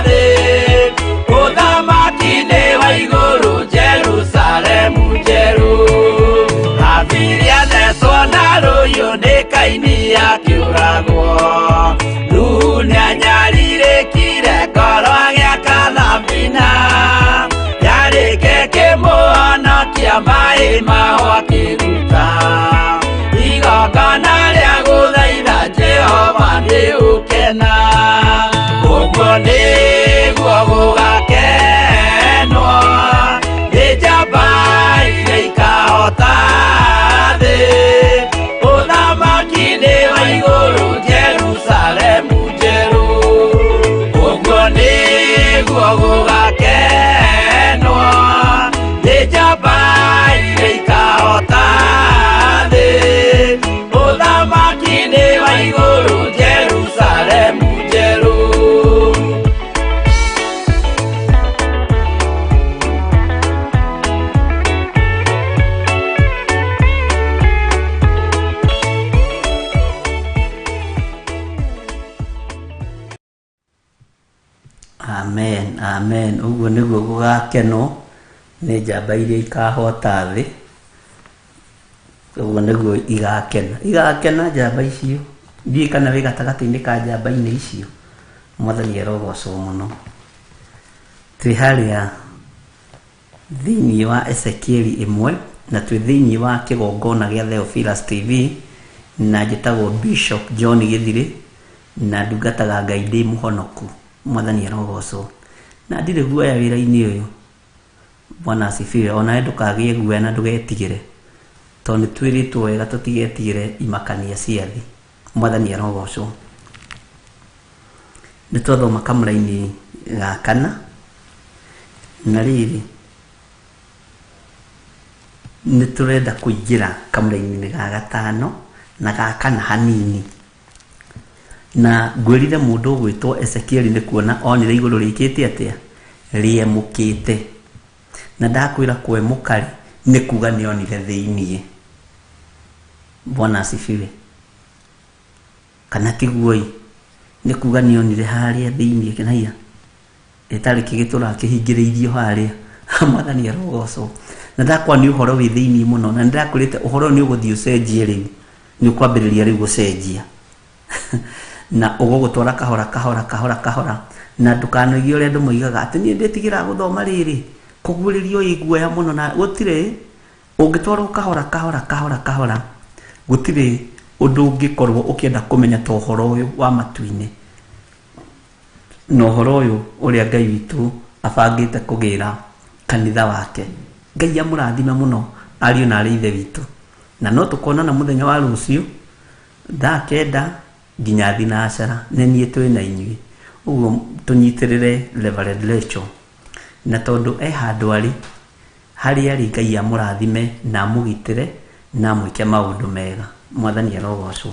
thĩ ũthamaki-inĩ wa igũrũ Jerusalemu njerũ. Habili athecwo na rũhiũ nĩ Kaini akĩũragwo Nuhu nĩanyarirĩkire ngoro agĩaka thabina yarĩke kĩmũhonokia maĩ maho akĩruta igongona rĩa gũthaitha Jehova nĩ ũkena ũguo nĩguo gũgakenwo nĩ njamba iria ikahota thĩ ũthamaki-inĩ wa igũrũ Jerusalemu njerũ ũguo nĩguo gũgakenwo nĩ njamba iria ikahota thĩ ũthamaki-inĩ wa igũrũ Jerusalemu njerũ. Amen, amen. Ũguo nĩguo gũgakenwo nĩ njamba iria ikahota thĩ. Ũguo nĩguo igakena. Igakena njamba icio. Ndiũĩ kana wĩ gatagatĩ-inĩ ka njamba-inĩ icio. Mwathani arogocwo mũno. Twĩ harĩa thĩinĩ wa Ezekieli ĩmwe na twĩ thĩinĩ wa kĩgongona gĩa Theophilus TV na njĩtagwo Bishop John Gĩthirĩ na ndungataga Ngai ndĩ mũhonoku. Mwathani arogocwo. Na ndirĩ guoya wĩra-inĩ ũyũ. Bwana asifiwe. Onawe ndũkagĩe guoya na ndũgetigĩre tondũ nĩ twĩrĩtwo wega tũtigetigĩre imakania cia thĩ. Mwathani arogocwo. Nĩ twathoma kamũraini ga kana na rĩrĩ nĩ tũrenda kũingĩra kamũraini ga gatano na ga kana hanini. Na ngwĩrire mũndũ ũgwĩtwo Ezekieli nĩ kuona onire igũrũ rĩkĩte atĩa rĩemũkĩte. Na ndakwĩra kwemũka rĩ nĩ kuga nĩ onire thĩiniĩ. Bwana asifiwe. Kana tiguo-ĩ nĩ kuga nĩ onire harĩa thĩiniĩ kĩnaiya ĩtarĩ kĩgĩtũra kĩhingĩrĩirio harĩa. Mwathani arogocwo. Na ndakwa nĩ ũhoro wĩ thĩiniĩ mũno na nĩndakwĩrĩte ũhoro ũyũ nĩ ũgũthiĩ ũcenjie rĩu. Nĩ ũkwambĩrĩria rĩu gũcenjia. Na ũgũgũtwara kahora kahora kahora kahora na ndũkanoige ũrĩa andũ moigaga atĩ niĩ ndĩtigĩraga gũthoma rĩrĩ kũguũrĩrio ĩ guoya mũno na gũtirĩ ũngĩtwarwo kahora kahora kahora kahora gũtirĩ ũndũ ũngĩkorwo ũkĩenda kũmenya ta ũhoro ũyũ wa matu-inĩ na ũhoro ũyũ ũrĩa Ngai witũ abangĩte kũgĩra kanitha wake. Ngai amũrathime mũno ariũ na arĩ ithe witũ. Na no tũkonana mũthenya wa rũciũ thaa kenda nginya thinacara nĩ niĩ twĩ na inyuĩ. Ũguo tũnyitĩrĩre Reverend Rachel na tondũ e handũ arĩ harĩa arĩ Ngai amũrathime na amũgitĩre na amwĩke maũndũ mega. Mwathani arogocwo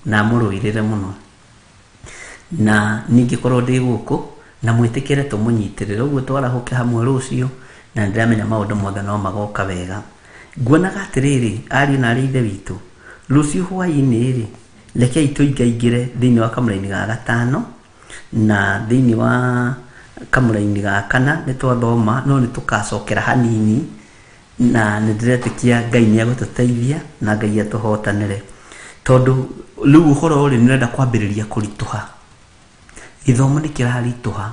na amũrũĩrĩre mũno. Na ningĩkorwo ndĩ gũkũ na mwĩtĩkĩre tũmũnyitĩrĩre ũguo twarahũke hamwe rũciũ na nĩndĩramenya maũndũ mothe no magoka wega. Nguonaga atĩrĩrĩ ariũ na arĩ ithe witũ rũciũ hwaĩ-inĩ rĩ rekei tũingaingĩre thĩinĩ wa kamũraini ga gatano na thĩinĩ wa kamũraini ga kana nĩ twathoma no nĩ tũkacokera hanini na nĩ ndĩretĩkia Ngai nĩ egũtũteithia na Ngai atũhotanĩre tondũ rĩu ũhoro ũrĩ nĩ ũrenda kwambĩrĩria kũritũha. Gĩthomo nĩ kĩraritũha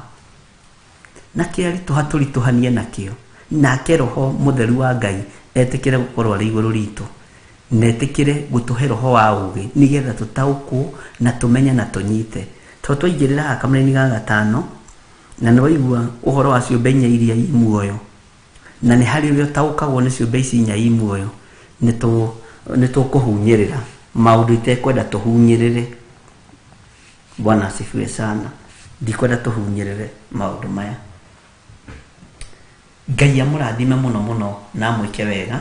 na kĩaritũha tũritũhanie nakĩo nake roho mũtheru wa Ngai Etĩkĩre gũkorwo arĩ igũrũ ritũ na etĩkĩre gũtũhe roho wa ũgĩ nĩgetha tũtaũkwo na tũmenye na tũnyite. Tondũ twaingĩrĩra haha kamũraini ga gatano na nĩ waigua ũhoro wa ciũmbe inya iria i muoyo, na nĩ harĩ ũrĩa ũtaũkagwo nĩ ciũmbe ici inya i muoyo, nĩ tũkũhunyĩrĩra maũndũ itekwenda tũhunyĩrĩre. Bwana asifiwe sana. Ndikwenda tũhunyĩrĩre maũndũ maya. Ngai amũrathime mũno mũno na amwĩke wega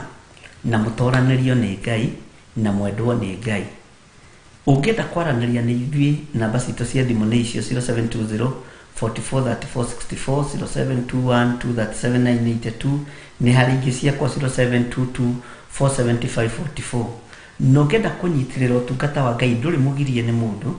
na mũtoranĩrio nĩ Ngai na mwendwo nĩ Ngai. Ũngĩenda kwaranĩria na ithuĩ, namba citũ cia thimũ nĩ icio: 0720 44 34 64, 0721 237 982. Nĩ harĩ ingĩ ciakwa, 0722 475 44. Na ũngĩenda kũnyitĩrĩra ũtungata wa Ngai, ndũrĩ mũgirie nĩ mũndũ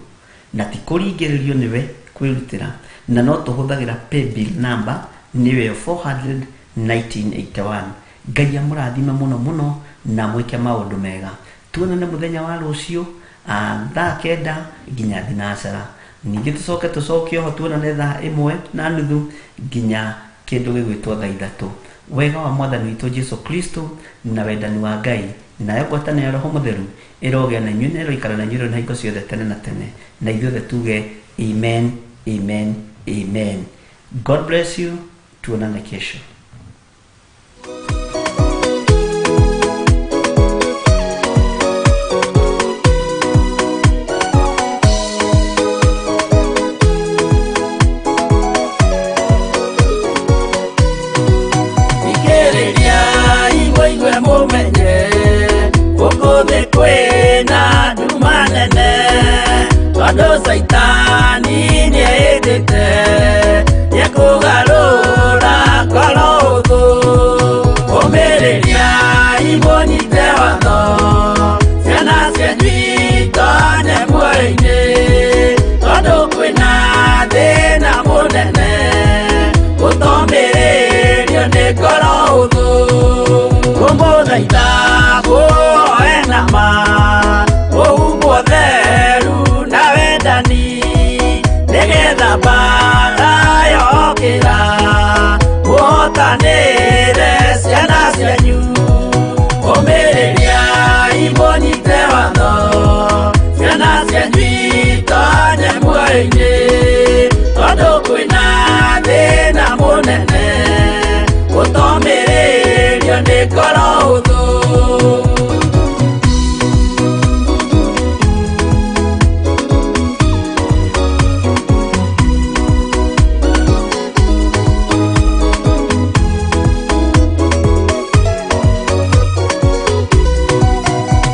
na ti kũringĩrĩrio nĩwe kwĩrutĩra, na no tũhũthagĩra paybill number nĩyo 400 1981. Ngai amũrathime mũno mũno na mwĩke maũndũ mega. Tuonane mũthenya wa rũciũ thaa 9 nginya thinacara. Ningĩ tũcoke tũcoke oho tuonane thaa 1:30 nginya kĩndũ gĩgwĩtwo thaa 3. Wega wa Mwathani witũ Jesu Kristo na wendani wa Ngai nayo ngwatanĩro ya Roho Mũtheru ĩrogĩa na inyuĩ na ĩroikara na inyuĩ rĩu na hingo ciothe tene na tene. Na ithuothe tuge amen, amen, amen. God bless you. Tuonane kesho. Thikĩrĩria igwe mũmenye gũkũ thĩ kwĩna nduma nene, tondũ Caitani nĩehĩtĩte nĩekũgarũra ngoro ũthũ. Ũmĩrĩria imũnyite watho, ciana cianyu itonye muoyo-inĩ, tondũ kwĩna thĩna mũnene gũtomĩrĩrio nĩ ngoro ũthũ. Kũmũthaitha mũhoe na ma mũhumbwo theru na wendani, nĩgetha mbara yokĩra mũhotanĩre ciana cianyu. Ũmĩrĩria imũnyite watho, ciana cianyu itonye muoyo-inĩ, tondũ kwĩna thĩna mũnene gũtomĩrĩrio nĩ ngoro ũthũ.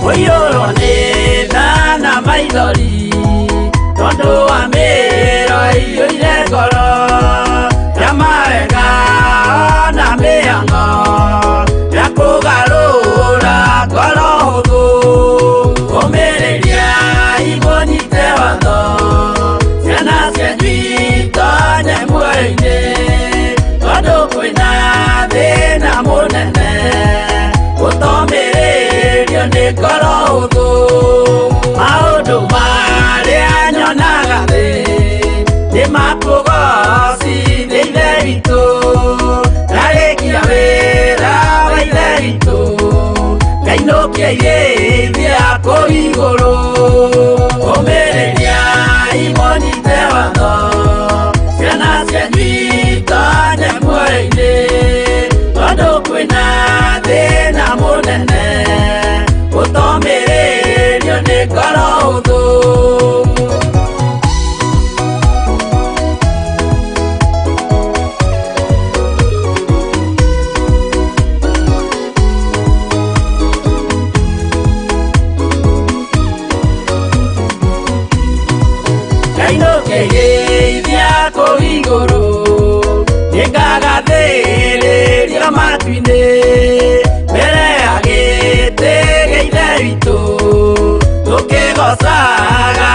Kũiyũrwo nĩ tha na maithori tondũ wa mĩro ĩiyũire ngoro ya mawega na mĩhang'o ya kũgarũra ngoro hũthũ. Ũmĩrĩria imũnyite watho, ciana cianyu itonye muoyo-inĩ, tondũ kwĩna thĩna mũnene gũtomĩrĩrio nĩ ngoro hũthũ. Maũndũ marĩa nyonaga thĩ nĩ makũgocithia Ithe witũ, ndarĩkia wĩra wa Ithe witũ ngainũkia irĩithia kũu igũrũ. Ũmĩrĩria imũnyite watho, ciana cianyu itonye muoyo-inĩ, tondũ kwĩna thĩna mũnene gũtomĩrĩrio nĩ ngoro hũthũ. Ngainũkĩrĩithia kũu igũrũ nĩngagathĩrĩrio matu-inĩ mbere ya gĩtĩ gĩa Ithe witũ tũkĩgocaga.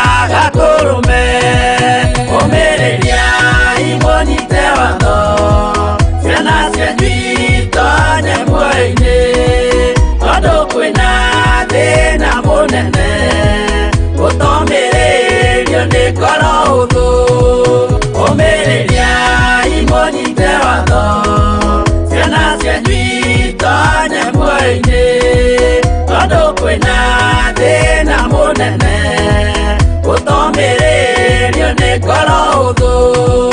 Gũtomĩrĩrio nĩ ngoro hũthũ.